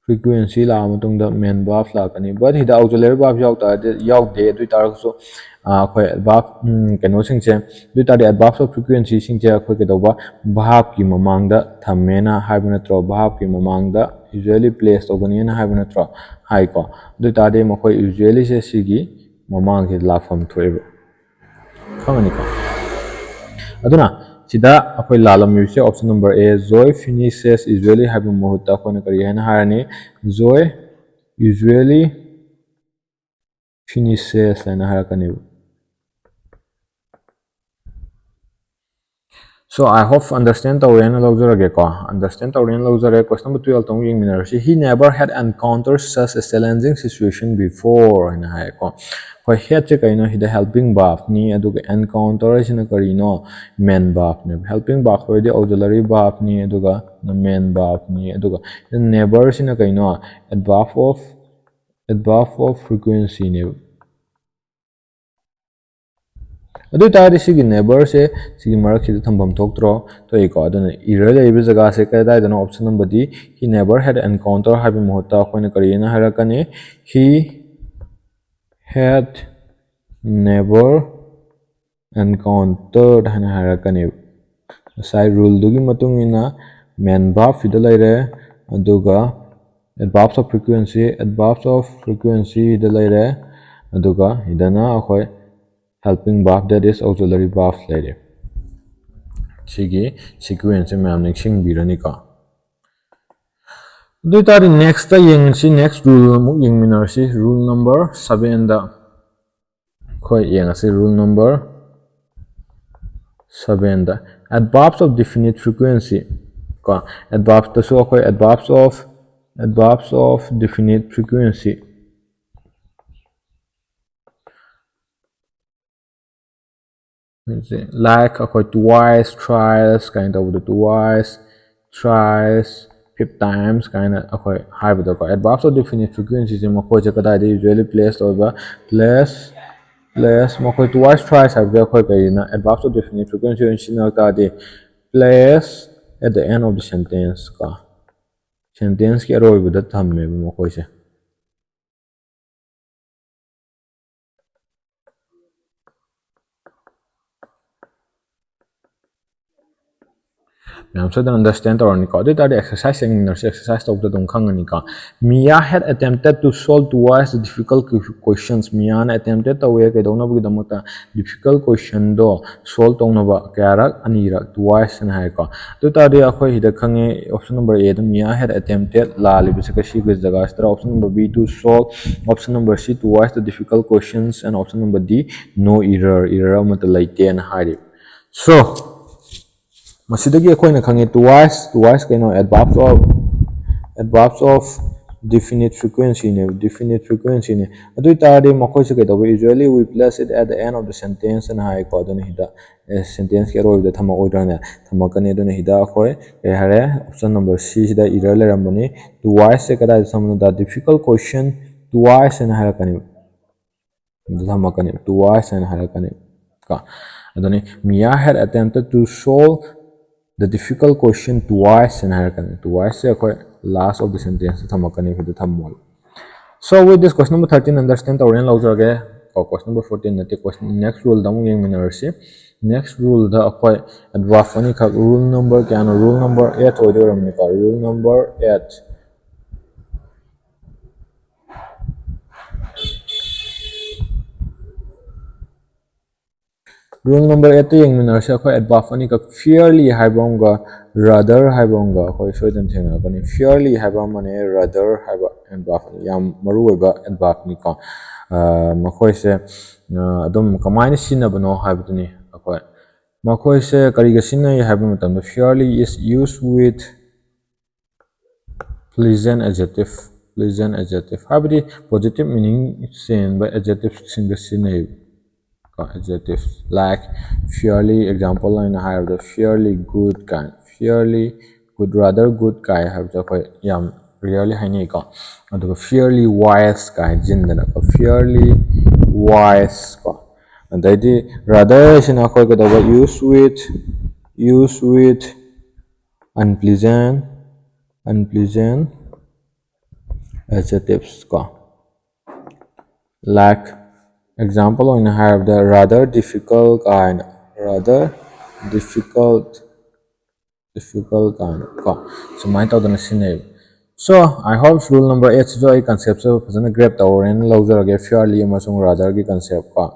frequency ꯂꯥꯛꯑ ꯃꯇꯨꯡꯗ main verb ꯂꯥꯛꯀꯅꯤ꯫ But ꯁꯤꯗ auxiliary verb ꯌꯥꯎ ꯇꯥꯔꯗꯤ, ꯌꯥꯎꯗꯦ꯫ ꯑꯗꯨ ꯑꯣꯏꯇꯥꯔꯒꯁꯨ, ꯑ, ꯑꯩꯈꯣꯏ adverb, ꯎꯝ, ꯀꯩꯅꯣꯁꯤꯡꯁꯦ, ꯑꯗꯨ ꯑꯣꯏꯇꯥꯔꯗꯤ adverbs of frequency ꯁꯤꯡꯁꯦ ꯑꯩꯈꯣꯏ ꯀꯩꯗꯧꯕ, verb ꯀꯤ ꯃꯃꯥꯡꯗ ꯊꯝꯃꯦꯅ ꯍꯥꯏꯕ ꯅꯠꯇ꯭ꯔꯣ? Verb ꯀꯤ ꯃꯃꯥꯡꯗ usually place ꯇꯧꯒꯅꯤꯅ ꯍꯥꯏꯕ ꯅꯠꯇ꯭ꯔꯣ? ꯍꯥꯏꯀꯣ꯫ ꯑꯗꯨ ꯑꯣꯏꯇꯥꯔꯗꯤ ꯃꯈꯣꯏ usually ꯁꯦ ꯁꯤꯒꯤ ꯃꯃꯥꯡꯁꯤꯗ ꯂꯥꯛꯐꯝ ꯊꯣꯛꯑꯦꯕ꯫ ꯈꯪꯉꯅꯤꯀꯣ? ꯑꯗꯨꯅ ꯁꯤꯗ ꯑꯩꯈꯣꯏ ꯂꯥꯜꯂꯝꯃꯤꯕꯁꯦ option number A, Joy finishes usually ꯍꯥꯏꯕ ꯃꯍꯨꯠꯇ ꯑꯩꯈꯣꯏꯅ ꯀꯔꯤ ꯍꯥꯏꯅ ꯍꯥꯏꯔꯅꯤ? Joy usually finishes ꯍꯥꯏꯅ ꯍꯥꯏꯔꯛꯀꯅꯦꯕ꯫ So I hope understand ꯇꯧꯔꯦꯅ ꯂꯧꯖꯔꯒꯦꯀꯣ꯫ Understand ꯇꯧꯔꯦꯅ ꯂꯧꯖꯔꯦ꯫ Question number twelve ꯇ ꯑꯃꯨꯛ ꯌꯦꯡꯃꯤꯟꯅꯔꯁꯤ꯫ He never had encountered such a challenging situation before ꯍꯥꯏꯅ ꯍꯥꯏꯌꯦꯀꯣ꯫ ꯑꯩꯈꯣꯏ had ꯁꯦ ꯀꯩꯅꯣ? ꯁꯤꯗ helping verb ꯅꯤ, ꯑꯗꯨꯒ encounter ꯁꯤꯅ ꯀꯔꯤꯅꯣ? Main verb ꯅꯦꯕ꯫ Helping verb ꯑꯣꯏꯔꯗꯤ auxiliary verb ꯅꯤ, ꯑꯗꯨꯒ main verb ꯅꯤ, ꯑꯗꯨꯒ never ꯁꯤꯅ ꯀꯩꯅꯣ? Adverb of adverb of frequency ꯅꯦꯕ꯫ ꯑꯗꯨ ꯑꯣꯏꯇꯥꯔꯗꯤ ꯁꯤꯒꯤ never ꯁꯦ ꯁꯤꯒꯤ ꯃꯔꯛꯁꯤꯗ ꯊꯝꯐꯝ ꯊꯣꯛꯇ꯭ꯔꯣ? ꯊꯣꯛꯏꯀꯣ꯫ ꯑꯗꯨꯅ error ꯂꯩꯔꯤꯕ ꯖꯒꯥꯁꯦ ꯀꯗꯥꯏꯗꯅꯣ? Option number D, he never had encounter ꯍꯥꯏꯕꯒꯤ ꯃꯍꯨꯠꯇ ꯑꯩꯈꯣꯏꯅ ꯀꯔꯤꯅ ꯍꯥꯏꯔꯛꯀꯅꯤ? He had never encountered ꯍꯥꯏꯅ ꯍꯥꯏꯔꯛꯀꯅꯦꯕ꯫ ꯉꯁꯥꯏ rule ꯗꯨꯒꯤ ꯃꯇꯨꯡ ꯏꯟꯅ main verb ꯁꯤꯗ ꯂꯩꯔꯦ, ꯑꯗꯨꯒ adverbs of frequency, adverbs of frequency ꯗ ꯂꯩꯔꯦ, ꯑꯗꯨꯒ ꯁꯤꯗꯅ ꯑꯩꯈꯣꯏ helping verb, that is auxiliary verb ꯂꯩꯔꯦ꯫ ꯁꯤꯒꯤ sequence ꯁꯦ ꯃꯌꯥꯝ ꯅꯤꯡꯁꯤꯡꯕꯤꯔꯅꯤꯀꯣ꯫ ꯑꯗꯨ ꯑꯣꯏꯇꯥꯔꯗꯤ next ꯇ ꯌꯦꯡꯁꯤ, next rule ꯑꯃꯨꯛ ꯌꯦꯡꯃꯤꯟꯅꯔꯁꯤ꯫ Rule number seven ꯗ ꯑꯩꯈꯣꯏ ꯌꯦꯡꯉꯁꯤ꯫ Rule number seven the adverbs of definite frequency ꯀꯣ, adverbs ꯇꯁꯨ ꯑꯩꯈꯣꯏ adverbs of adverbs of definite frequency, like ꯑꯩꯈꯣꯏ twice, thrice ꯀꯥꯏꯅ ꯇꯧꯕꯗꯣ, twice, thrice, five times ꯀꯥꯏꯅ ꯑꯩꯈꯣꯏ ꯍꯥꯏꯕꯗꯀꯣ꯫ Adverbs of definite frequency ꯁꯦ ꯃꯈꯣꯏꯁꯦ ꯀꯗꯥꯏꯗ usually place ꯇꯧꯕ? Place, place, ꯃꯈꯣꯏ twice, thrice ꯍꯥꯏꯕꯁꯦ ꯑꯩꯈꯣꯏ ꯀꯩꯅ adverbs of definite frequency ꯑꯣꯏꯅ ꯁꯤꯖꯤꯟꯅꯔꯛ ꯇꯥꯔꯗꯤ, place at the end of the sentence ꯀꯣ, sentence ꯀꯤ ꯑꯔꯣꯏꯕꯗ ꯊꯝꯃꯦꯕ ꯃꯈꯣꯏꯁꯦ꯫ ꯃꯌꯥꯝ ꯁꯣꯏꯗꯅ understand ꯇꯧꯔꯅꯤꯀꯣ꯫ ꯑꯗꯨ ꯑꯣꯏꯇꯥꯔꯗꯤ exercise ꯌꯦꯡꯃꯤꯟꯅꯔꯁꯤ, exercise ꯇꯧꯕꯗ ꯑꯗꯨꯝ ꯈꯪꯒꯅꯤꯀꯣ꯫ Mia had attempted to solve twice the difficult questions. ꯃꯤꯌꯥꯅ attempt ꯇꯧꯋꯦ ꯀꯩꯗꯧꯅꯕꯒꯤꯗꯃꯛꯇ? Difficult question ꯗꯣ solve ꯇꯧꯅꯕ ꯀꯌꯥꯔꯛ? ꯑꯅꯤꯔꯛ, twice ꯍꯥꯏꯅ ꯍꯥꯏꯀꯣ꯫ ꯑꯗꯨ ꯑꯣꯏꯇꯥꯔꯗꯤ ꯑꯩꯈꯣꯏ ꯁꯤꯗ ꯈꯪꯉꯦ, option number A the Mia had attempted ꯂꯥꯜꯂꯤꯕꯁꯦ ꯀꯁꯤꯒꯤ ꯖꯒꯥꯁꯤꯗ, option number B to solve, option number C twice the difficult questions, and option number D no error, error ꯑꯃꯠꯇ ꯂꯩꯇꯦꯅ ꯍꯥꯏꯔꯤ꯫ So, ꯃꯁꯤꯗꯒꯤ ꯑꯩꯈꯣꯏꯅ ꯈꯪꯉꯤ, twice, twice ꯀꯩꯅꯣ? Adverbs of, adverbs of definite frequencyꯅꯦ, definite frequencyꯅꯦ꯫ ꯑꯗꯨ ꯑꯣꯏ ꯇꯥꯔꯗꯤ ꯃꯈꯣꯏꯁꯦ ꯀꯩꯗꯧꯕ? Usually we place it at the end of the sentence ꯑꯅ ꯍꯥꯏꯀꯣ꯫ ꯑꯗꯨꯅ ꯁꯤꯗ sentenceꯀꯤ ꯑꯔꯣꯏꯕꯗ ꯊꯝꯃꯛꯑꯣꯏꯗ꯭ꯔꯥꯅꯦ? ꯊꯝꯃꯛꯀꯅꯤ꯫ ꯑꯗꯨꯅ ꯁꯤꯗ ꯑꯩꯈꯣꯏ ꯀꯩ ꯍꯥꯏꯔꯦ? Option number C ꯁꯤꯗ error ꯂꯩꯔꯝꯕꯅꯤ꯫ Twiceꯁꯦ ꯀꯗꯥꯏꯗ ꯊꯝꯕꯅꯣ? The difficult question twice ꯍꯥꯏꯅ ꯍꯥꯏꯔꯛꯀꯅꯤ꯫ ꯑꯗꯨ ꯊꯝꯃꯛꯀꯅꯤ, twice ꯍꯥꯏꯅ ꯍꯥꯏꯔꯛꯀꯅꯤ ꯀꯣ꯫ ꯑꯗꯨꯅꯤ, Mia had attempted to solve the difficult question twice ꯍꯥꯏꯅ ꯍꯥꯏꯔꯛꯀꯅꯤ꯫ Twiceꯁꯦ ꯑꯩꯈꯣꯏ last of the sentenceꯇ ꯊꯝꯃꯛꯀꯅꯤ, ꯁꯤꯗ ꯊꯝꯃꯣꯏ꯫ So with this, question number thirteen understand ꯇꯧꯔꯦꯅ ꯂꯧꯖꯔꯒꯦ꯫ ꯀꯣ, question number fourteen ꯅꯠꯇꯦ, question, next ruleꯗ ꯑꯃꯨꯛ ꯌꯦꯡꯃꯤꯟꯅꯔꯁꯤ꯫ Next ruleꯗ ꯑꯩꯈꯣꯏ adverb ꯑꯅꯤꯈꯛ, rule number ꯀꯌꯥꯅꯣ? Rule number eight ꯑꯣꯏꯗꯣꯏ ꯑꯣꯏꯔꯝꯅꯤꯀꯣ, rule number eight꯫ Rule number eightꯇ ꯌꯦꯡꯃꯤꯟꯅꯔꯁꯤ꯫ ꯑꯩꯈꯣꯏ adverb ꯑꯅꯤꯈꯛ, fairly ꯍꯥꯏꯕ ꯑꯃꯒ rather ꯍꯥꯏꯕ ꯑꯃꯒ ꯑꯩꯈꯣꯏ ꯁꯣꯏꯗꯅ ꯊꯦꯡꯅꯔꯛꯀꯅꯤ꯫ Fairly ꯍꯥꯏꯕ ꯑꯃꯅꯦ, rather ꯍꯥꯏꯕ adverb ꯑꯅꯤ, ꯌꯥꯝ ꯃꯔꯨꯑꯣꯏꯕ adverbꯅꯤꯀꯣ꯫ ꯑ, ꯃꯈꯣꯏꯁꯦ, ꯑ, ꯑꯗꯨꯝ ꯀꯃꯥꯏꯅ ꯁꯤꯖꯤꯟꯅꯕꯅꯣ ꯍꯥꯏꯕꯗꯨꯅꯤ꯫ ꯑꯩꯈꯣꯏ ꯃꯈꯣꯏꯁꯦ ꯀꯔꯤꯒ ꯁꯤꯖꯤꯟꯅꯩ ꯍꯥꯏꯕ ꯃꯇꯝꯗ, fairly is used with pleasant adjective, pleasant adjective ꯍꯥꯏꯕꯗꯤ positive meaning ꯆꯦꯟꯕ adjectiveꯁꯤꯡꯗ ꯁꯤꯖꯤꯟꯅꯩ꯫ ꯀꯣ, adjectives like fairly, example ꯑꯣꯏꯅ ꯍꯥꯏꯔꯕꯗ, fairly good ꯀꯥꯏꯅ, fairly good, rather good ꯀꯥꯏ ꯍꯥꯏꯕꯁꯦ ꯑꯩꯈꯣꯏ ꯌꯥꯝ rarely ꯍꯥꯏꯅꯩꯀꯣ꯫ ꯑꯗꯨꯒ fairly wise ꯀꯥꯏ ꯍꯥꯏꯖꯤꯟꯗꯅꯀꯣ, fairly wise ꯀꯣ꯫ ꯑꯗꯩꯗꯤ rather ꯁꯤꯅ ꯑꯩꯈꯣꯏ ꯀꯩꯗꯧꯕ? Use with, use with unpleasant, unpleasant adjectives ꯀꯣ꯫ Like, example ꯑꯣꯏꯅ ꯍꯥꯏꯔꯕꯗ, rather difficult ꯀꯥꯏꯅ, rather difficult, difficult ꯀꯥꯏꯅ ꯀꯣ, ꯁꯨꯃꯥꯏꯅ ꯇꯧꯗꯅ ꯁꯤꯖꯤꯟꯅꯩ꯫ So, I hope rule number eightꯁꯤꯁꯨ ꯑꯩ conceptꯁꯨ ꯐꯖꯅ grab ꯇꯧꯔꯦꯅ ꯂꯧꯖꯔꯒꯦ, fairly ꯑꯃꯁꯨꯡ ratherꯒꯤ concept ꯀꯣ꯫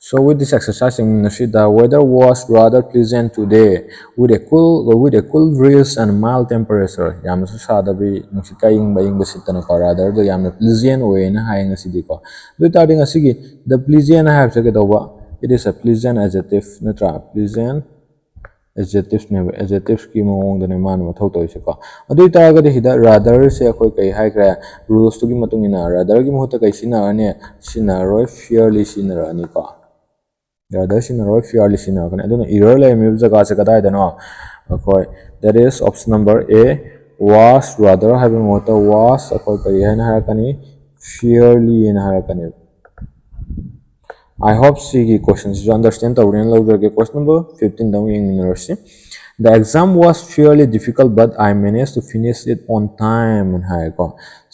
So, with this exercise ꯌꯦꯡꯃꯤꯟꯅꯁꯤ꯫ The weather was rather pleasant today, with a cool, with a cool breeze and mild temperature. ꯌꯥꯝꯅꯁꯨ ꯁꯥꯗꯕꯤ, ꯅꯨꯡꯁꯤꯠ ꯀꯥ ꯏꯪꯕ ꯏꯪꯕ ꯁꯤꯠꯇꯅꯀꯣ, ratherꯗꯣ ꯌꯥꯝꯅ pleasant ꯑꯣꯏꯌꯦꯅ ꯍꯥꯏꯌꯦ ꯉꯁꯤꯗꯤꯀꯣ꯫ ꯑꯗꯨ ꯑꯣꯏ ꯇꯥꯔꯗꯤ ꯉꯁꯤꯒꯤ the pleasant ꯍꯥꯏꯕꯁꯦ ꯀꯩꯗꯧꯕ? It is a pleasant adjective ꯅꯠꯇ꯭ꯔꯥ? Pleasant ꯑꯦꯗꯖꯦꯛꯇꯤꯚꯅꯦꯕ ꯑꯦꯗꯖꯦꯛꯇꯤꯚꯀꯤ ꯃꯑꯣꯡꯗꯅꯦ ꯃꯥꯅ ꯃꯊꯧ ꯇꯧꯔꯤꯁꯦꯀꯣ꯫ ꯑꯗꯨ ꯑꯣꯏꯇꯥꯔꯒꯗꯤ ꯁꯤꯗ ꯔꯥꯗꯔꯁꯦ ꯑꯩꯈꯣꯏ ꯀꯩ ꯍꯥꯏꯈ꯭ꯔꯦ? ꯔꯨꯜꯁꯇꯨꯒꯤ ꯃꯇꯨꯡ ꯏꯟꯅ ꯔꯥꯗꯔꯒꯤ ꯃꯍꯨꯠꯇ ꯀꯩ ꯁꯤꯖꯤꯟꯅꯔꯅꯤ? ꯁꯤꯖꯤꯟꯅꯔꯣꯏ, ꯐꯤꯌꯔꯂꯤ ꯁꯤꯖꯤꯟꯅꯔꯛꯑꯅꯤꯀꯣ꯫ ꯔꯥꯗꯔ ꯁꯤꯖꯤꯟꯅꯔꯣꯏ, ꯐꯤꯌꯔꯂꯤ ꯁꯤꯖꯤꯟꯅꯔꯛꯀꯅꯤ꯫ ꯑꯗꯨꯅ ꯏꯔꯔ ꯂꯩꯔꯝꯃꯤꯕ ꯖꯒꯥꯁꯦ ꯀꯗꯥꯏꯗꯅꯣ? ꯑꯩꯈꯣꯏ that is option number A, was rather ꯍꯥꯏꯕ ꯃꯍꯨꯠꯇ was ꯑꯩꯈꯣꯏ ꯀꯔꯤ ꯍꯥꯏꯅ ꯍꯥꯏꯔꯛꯀꯅꯤ? ꯐꯤꯌꯔꯂꯤ ꯍꯥꯏꯅ ꯍꯥꯏꯔꯛꯀꯅꯤ꯫ I hope ꯁꯤꯒꯤ ꯀꯣꯏꯁꯟꯁꯤꯁꯨ ꯑꯟꯗꯔꯁꯇꯦꯟ ꯇꯧꯔꯦꯅ ꯂꯧꯖꯔꯒꯦ꯫ ꯀꯣꯏꯁꯟ ꯅꯝꯕꯔ ꯐꯤꯐꯇꯤꯟꯗ ꯑꯃꯨꯛ ꯌꯦꯡꯃꯤꯟꯅꯔꯁꯤ꯫ The exam was fairly difficult but I managed to finish it on time ꯍꯥꯏꯀꯣ꯫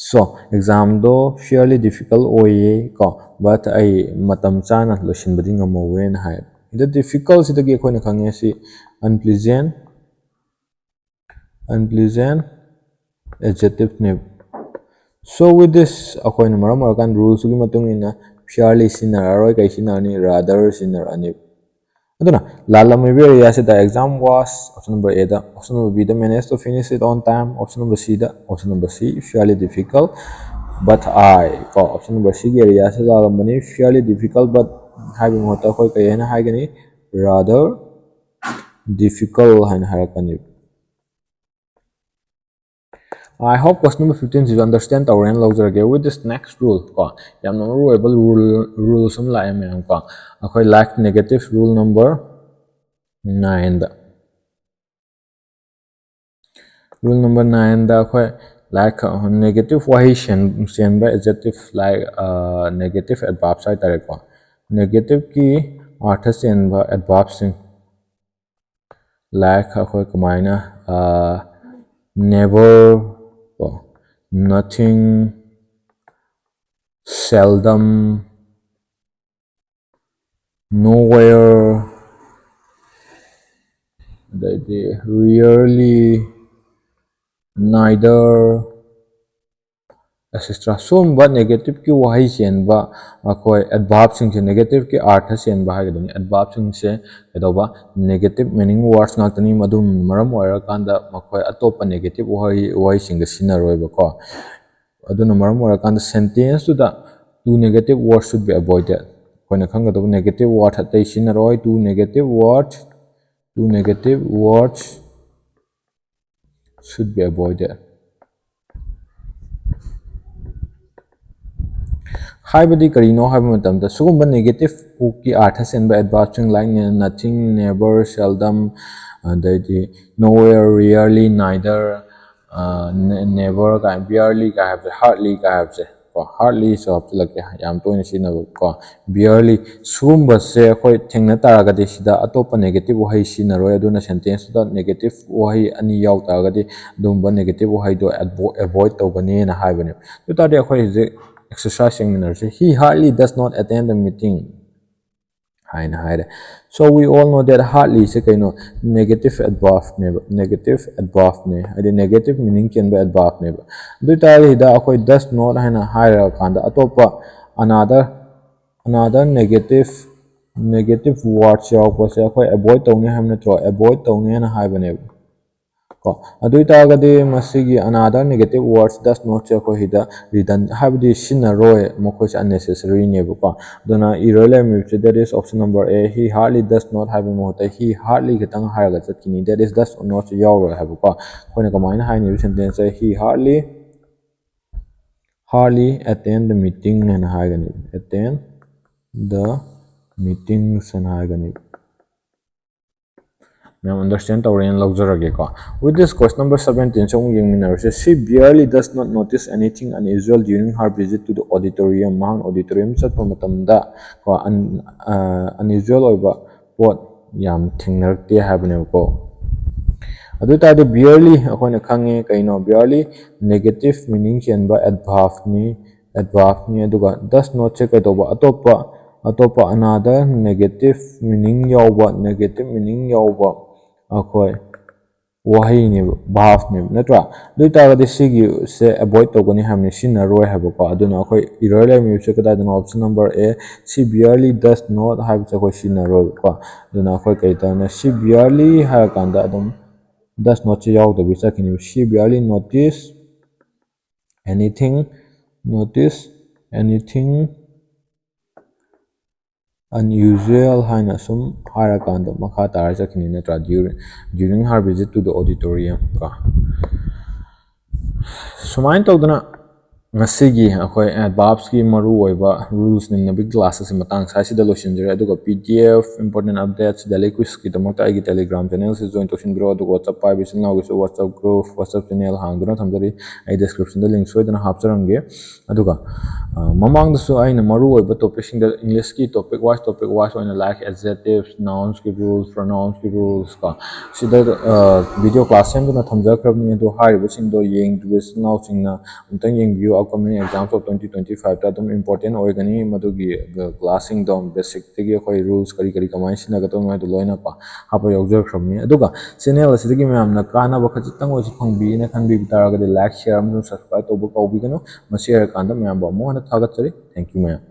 So ꯑꯦꯛꯖꯥꯝꯗꯣ ꯐꯤꯌꯔꯂꯤ ꯗꯤꯐꯤꯀꯜ ꯑꯣꯏꯌꯦ ꯀꯣ, but ꯑꯩ ꯃꯇꯝ ꯆꯥꯅ ꯂꯣꯏꯁꯤꯟꯕꯗꯤ ꯉꯝꯍꯧꯋꯦꯅ ꯍꯥꯏ꯫ ꯁꯤꯗ ꯗꯤꯐꯤꯀꯜꯁꯤꯗꯒꯤ ꯑꯩꯈꯣꯏꯅ ꯈꯪꯉꯦ ꯁꯤ unpleasant unpleasant adjectiveꯅꯦꯕ꯫ So with this ꯑꯩꯈꯣꯏꯅ ꯃꯔꯝ ꯑꯣꯏꯔꯀꯥꯟꯗ ꯔꯨꯜꯁꯇꯨꯒꯤ ꯃꯇꯨꯡ ꯏꯟꯅ ꯐꯤꯌꯔꯂꯤ ꯁꯤꯖꯤꯟꯅꯔꯛꯑꯔꯣꯏ, ꯀꯩ ꯁꯤꯖꯤꯟꯅꯔꯅꯤ? ꯔꯥꯗꯔ ꯁꯤꯖꯤꯟꯅꯔꯛꯑꯅꯤ꯫ ꯑꯗꯨꯅ ꯂꯥꯜꯂꯝꯃꯤꯕ ꯑꯦꯔꯤꯌꯥꯁꯤꯗ exam was option number Aꯗ, option number Bꯗ manage to finish it on time, option number Cꯗ, option number C fairly difficult but I ꯀꯣ, option number Cꯒꯤ ꯑꯦꯔꯤꯌꯥꯁꯤ ꯂꯥꯜꯂꯝꯕꯅꯤ꯫ Fairly difficult but ꯍꯥꯏꯕꯒꯤ ꯃꯍꯨꯠꯇ ꯑꯩꯈꯣꯏ ꯀꯔꯤ ꯍꯥꯏꯅ ꯍꯥꯏꯒꯅꯤ? Rather difficult ꯍꯥꯏꯅ ꯍꯥꯏꯔꯛꯀꯅꯤ꯫ I hope question number fifteen ꯁꯤꯁꯨ understand ꯇꯧꯔꯦꯅ ꯂꯧꯖꯔꯒꯦ꯫ With this next rule ꯀꯣ, ꯌꯥꯝꯅ ꯃꯔꯨ ꯑꯣꯏꯕ ꯔꯨꯜ ꯔꯨꯜꯁ ꯑꯃ ꯂꯥꯛꯑꯦ ꯃꯌꯥꯝ ꯀꯣ꯫ ꯑꯩꯈꯣꯏ like negative rule number nineꯗ꯫ Rule number nineꯗ ꯑꯩꯈꯣꯏ like negative ꯋꯥꯍꯩ ꯆꯦꯟꯕ adjective like negative adverbs ꯍꯥꯏꯇꯥꯔꯦꯀꯣ꯫ Negativeꯀꯤ ꯑꯥꯔꯊ ꯆꯦꯟꯕ adverbꯁꯤꯡ like ꯑꯩꯈꯣꯏ ꯀꯃꯥꯏꯅ never ꯀꯣ, nothing, seldom, nowhere, ꯑꯗꯩꯗꯤ rarely, neither, etcetera꯫ ꯁꯨꯝꯕ negativeꯀꯤ ꯋꯥꯍꯩ ꯆꯦꯟꯕ ꯑꯩꯈꯣꯏ adverbꯁꯤꯡꯁꯦ, negativeꯀꯤ ꯑꯥꯔꯊ ꯆꯦꯟꯕ ꯍꯥꯏꯒꯗꯣꯏꯅꯤ꯫ Adverbꯁꯤꯡꯁꯦ ꯀꯩꯗꯧꯕ? Negative meaning words ꯉꯥꯛꯇꯅꯤ꯫ ꯃꯗꯨ ꯃꯔꯝ ꯑꯣꯏꯔꯀꯥꯟꯗ ꯃꯈꯣꯏ ꯑꯇꯣꯞꯄ negative ꯋꯥꯍꯩ ꯋꯥꯍꯩꯁꯤꯡꯗ ꯁꯤꯖꯤꯟꯅꯔꯣꯏꯕꯀꯣ꯫ ꯑꯗꯨꯅ ꯃꯔꯝ ꯑꯣꯏꯔꯀꯥꯟꯗ sentenceꯇꯨꯗ two negative words should be avoided꯫ ꯑꯩꯈꯣꯏꯅ ꯈꯪꯒꯗꯕ negative word ꯑꯇꯩ ꯁꯤꯖꯤꯟꯅꯔꯣꯏ꯫ Two negative words Two negative words should be avoided. ꯍꯥꯏꯕꯗꯤ ꯀꯔꯤꯅꯣ ꯍꯥꯏꯕ ꯃꯇꯝꯗ, ꯁꯤꯒꯨꯝꯕ negative ꯀꯤ ꯑꯥꯔꯊ ꯆꯦꯟꯕ adverb ꯁꯤꯡ like nothing, never, seldom, ꯑꯗꯩꯗꯤ nowhere, rarely, neither, never ꯀꯥꯏ, barely ꯀꯥꯏ ꯍꯥꯏꯕꯁꯦ, hardly ꯀꯥꯏ ꯍꯥꯏꯕꯁꯦ ꯀꯣ, hardly ꯁꯨ ꯍꯥꯞꯆꯤꯜꯂꯛꯀꯦ, ꯌꯥꯝ ꯇꯣꯏꯅ ꯁꯤꯖꯤꯟꯅꯕ ꯀꯣ, barely꯫ ꯁꯤꯒꯨꯝꯕꯁꯦ ꯑꯩꯈꯣꯏ ꯊꯦꯡꯅ ꯇꯥꯔꯒꯗꯤ, ꯁꯤꯗ ꯑꯇꯣꯞꯄ negative ꯋꯥꯍꯩ ꯁꯤꯖꯤꯟꯅꯔꯣꯏ꯫ ꯑꯗꯨꯅ sentence ꯇꯨꯗ negative ꯋꯥꯍꯩ ꯑꯅꯤ ꯌꯥꯎ ꯇꯥꯔꯒꯗꯤ, ꯑꯗꯨꯒꯨꯝꯕ negative ꯋꯥꯍꯩꯗꯣ avoid ꯇꯧꯒꯅꯤꯅ ꯍꯥꯏꯕꯅꯦꯕ꯫ ꯑꯗꯨ ꯇꯥꯔꯗꯤ ꯑꯩꯈꯣꯏ ꯍꯧꯖꯤꯛ exercise ꯌꯦꯡꯃꯤꯟꯅꯔꯁꯤ꯫ He hardly does not attend the meeting ꯍꯥꯏꯅ ꯍꯥꯏꯔꯦ꯫ So we all know that hardly ꯁꯦ ꯀꯩꯅꯣ? Negative adverb ꯅꯦꯕ, negative adverb ꯅꯦ, ꯍꯥꯏꯗꯤ negative meaning ꯆꯦꯟꯕ adverb ꯅꯦꯕ꯫ ꯑꯗꯨ ꯑꯣꯏꯇꯥꯔꯗꯤ ꯁꯤꯗ ꯑꯩꯈꯣꯏ does not ꯍꯥꯏꯅ ꯍꯥꯏꯔꯀꯥꯟꯗ ꯑꯇꯣꯞꯄ another, another negative, negative words ꯌꯥꯎꯔꯛꯄꯁꯦ ꯑꯩꯈꯣꯏ avoid ꯇꯧꯅꯤ ꯍꯥꯏꯕ ꯅꯠꯇ꯭ꯔꯣ? Avoid ꯇꯧꯅꯤ ꯍꯥꯏꯅ ꯍꯥꯏꯕꯅꯦꯕ ꯀꯣ꯫ ꯑꯗꯨ ꯑꯣꯏꯇꯥꯔꯒꯗꯤ ꯃꯁꯤꯒꯤ another negative words does not ꯁꯦ ꯑꯩꯈꯣꯏ ꯁꯤꯗ redundant, ꯍꯥꯏꯕꯗꯤ ꯁꯤꯖꯤꯟꯅꯔꯣꯏ, ꯃꯈꯣꯏꯁꯦ unnecessary ꯅꯦꯕꯀꯣ꯫ ꯑꯗꯨꯅ ꯏꯔ ꯂꯩꯔꯝꯃꯤꯕꯁꯦ, that is option number A, he hardly does not ꯍꯥꯏꯕ ꯃꯍꯨꯠꯇ he hardly ꯈꯛꯇꯪ ꯍꯥꯏꯔꯒ ꯆꯠꯈꯤꯅꯤ, that is does not ꯁꯦ ꯌꯥꯎꯔꯣꯏ ꯍꯥꯏꯕꯀꯣ꯫ ꯑꯩꯈꯣꯏꯅ ꯀꯃꯥꯏꯅ ꯍꯥꯏꯅꯤꯕ sentence say? He hardly, hardly attend the meeting ꯍꯥꯏꯅ ꯍꯥꯏꯒꯅꯤ, attend the meetings ꯍꯥꯏꯅ ꯍꯥꯏꯒꯅꯤ꯫ ꯃꯌꯥꯝ understand ꯇꯧꯔꯦꯅ ꯂꯧꯖꯔꯒꯦꯀꯣ꯫ With this, question number seventeen ꯁꯦ ꯑꯃꯨꯛ ꯌꯦꯡꯃꯤꯟꯅꯔꯁꯦ꯫ She barely does not notice anything unusual during her visit to the auditorium. ꯃꯍꯥꯛꯅ auditorium ꯆꯠꯄ ꯃꯇꯝꯗ ꯀꯣ, un-, ꯑ, unusual ꯑꯣꯏꯕ ꯄꯣꯠ ꯌꯥꯝ ꯊꯦꯡꯅꯔꯛꯇꯦ ꯍꯥꯏꯕꯅꯦꯕꯀꯣ꯫ ꯑꯗꯨ ꯑꯣꯏꯇꯥꯔꯗꯤ barely ꯑꯩꯈꯣꯏꯅ ꯈꯪꯉꯦ ꯀꯩꯅꯣ? Barely negative meaning ꯆꯦꯟꯕ adverb ꯅꯤ, adverb ꯅꯤ꯫ ꯑꯗꯨꯒ does not ꯁꯦ ꯀꯩꯗꯧꯕ? ꯑꯇꯣꯞꯄ, ꯑꯇꯣꯞꯄ another negative meaning ꯌꯥꯎꯕ, negative meaning ꯌꯥꯎꯕ ꯑꯩꯈꯣꯏ ꯋꯥꯍꯩꯅꯦꯕ, verb ꯅꯦꯕ, ꯅꯠꯇ꯭ꯔꯥ? ꯑꯗꯨ ꯑꯣꯏꯇꯥꯔꯒꯗꯤ ꯁꯤꯒꯤꯁꯦ avoid ꯇꯧꯒꯅꯤ ꯍꯥꯏꯕꯅꯤ, ꯁꯤꯖꯤꯟꯅꯔꯣꯏ ꯍꯥꯏꯕꯀꯣ꯫ ꯑꯗꯨꯅ ꯑꯩꯈꯣꯏ ꯏꯔ ꯂꯩꯔꯝꯃꯤꯕꯁꯦ ꯀꯗꯥꯏꯗꯅꯣ? Option number A, she barely does not ꯍꯥꯏꯕꯁꯦ ꯑꯩꯈꯣꯏ ꯁꯤꯖꯤꯟꯅꯔꯣꯏꯕꯀꯣ꯫ ꯑꯗꯨꯅ ꯑꯩꯈꯣꯏ ꯀꯔꯤ ꯇꯧꯅꯤ? She barely ꯍꯥꯏꯔꯀꯥꯟꯗ ꯑꯗꯨꯝ does not ꯁꯦ ꯌꯥꯎꯗꯕꯤ ꯆꯠꯈꯤꯅꯦꯕ꯫ She barely notice anything, notice anything unusual ꯍꯥꯏꯅ ꯁꯨꯝ ꯍꯥꯏꯔꯀꯥꯟꯗ ꯃꯈꯥ ꯇꯥꯔ ꯆꯠꯈꯤꯅꯤ ꯅꯠꯇ꯭ꯔꯥ? During, during her visit to the auditorium ꯀꯣ꯫ ꯁꯨꯃꯥꯏꯅ ꯇꯧꯗꯅ ꯉꯁꯤꯒꯤ ꯑꯩꯈꯣꯏ adverbs ꯀꯤ ꯃꯔꯨꯑꯣꯏꯕ rules ꯅꯩꯅꯕꯒꯤ class ꯑꯁꯤ ꯃꯇꯥꯡ ꯁ꯭ꯋꯥꯏꯁꯤꯗ ꯂꯣꯏꯁꯤꯟꯖꯔꯦ꯫ ꯑꯗꯨꯒ P D F, important updates, daily quiz ꯀꯤꯗꯃꯛꯇ ꯑꯩꯒꯤ Telegram channel ꯁꯤ join ꯇꯧꯁꯤꯟꯕꯤꯔꯣ꯫ ꯑꯗꯨꯒ WhatsApp ꯄꯥꯏꯕ ꯏꯆꯤꯟ ꯏꯅꯥꯎꯒꯤꯁꯨ WhatsApp group, WhatsApp channel ꯍꯥꯡꯗꯨꯅ ꯊꯝꯖꯔꯤ꯫ ꯑꯩ description ꯗ link ꯁꯣꯏꯗꯅ ꯍꯥꯞꯆꯔꯝꯒꯦ꯫ ꯑꯗꯨꯒ, ꯑ, ꯃꯃꯥꯡꯗꯁꯨ ꯑꯩꯅ ꯃꯔꯨꯑꯣꯏꯕ topic ꯁꯤꯡꯗ English ꯀꯤ topic wise, topic wise ꯑꯣꯏꯅ, like adjectives, nouns ꯀꯤ rules, pronouns ꯀꯤ rules ꯀꯣ, ꯁꯤꯗ, ꯑ, video class ꯁꯦꯝꯗꯨꯅ ꯊꯝꯖꯈ꯭ꯔꯕꯅꯤ꯫ ꯑꯗꯣ ꯍꯥꯏꯔꯤꯕꯁꯤꯡꯗꯣ ꯌꯦꯡꯗ꯭ꯔꯤꯕ ꯏꯆꯤꯟ ꯏꯅꯥꯎꯁꯤꯡꯅ ꯑꯃꯨꯛꯇꯪ ꯌꯦꯡꯕꯤꯌꯨ꯫ Upcoming exams of twenty twenty five ꯇ ꯑꯗꯨꯝ important ꯑꯣꯏꯒꯅꯤ ꯃꯗꯨꯒꯤ, ꯑ, class ꯁꯤꯡꯗꯣ꯫ Basic ꯇꯒꯤ ꯑꯩꯈꯣꯏ rules ꯀꯔꯤ ꯀꯔꯤ ꯀꯃꯥꯏꯅ ꯁꯤꯖꯤꯟꯅꯒꯗꯕꯅꯣ ꯍꯥꯏꯗꯣ ꯂꯣꯏꯅ ꯀꯣ ꯍꯥꯞꯄ ꯌꯥꯎꯖꯈ꯭ꯔꯕꯅꯤ꯫ ꯑꯗꯨꯒ channel ꯑꯁꯤꯗꯒꯤ ꯃꯌꯥꯝꯅ ꯀꯥꯟꯅꯕ ꯈꯖꯤꯛꯇꯪ ꯑꯣꯏꯔꯁꯨ ꯐꯪꯕꯤꯅ ꯈꯟꯕꯤꯕ ꯇꯥꯔꯒꯗꯤ, like, share ꯑꯃꯁꯨꯡ subscribe ꯇꯧꯕ ꯀꯥꯎꯕꯤꯒꯅꯨ꯫ ꯃꯁꯤ ꯍꯥꯏꯔꯀꯥꯟꯗ ꯃꯌꯥꯝꯕꯨ ꯑꯃꯨꯛ ꯍꯟꯅ ꯊꯥꯒꯠꯆꯔꯤ꯫ Thank you ꯃꯌꯥꯝ꯫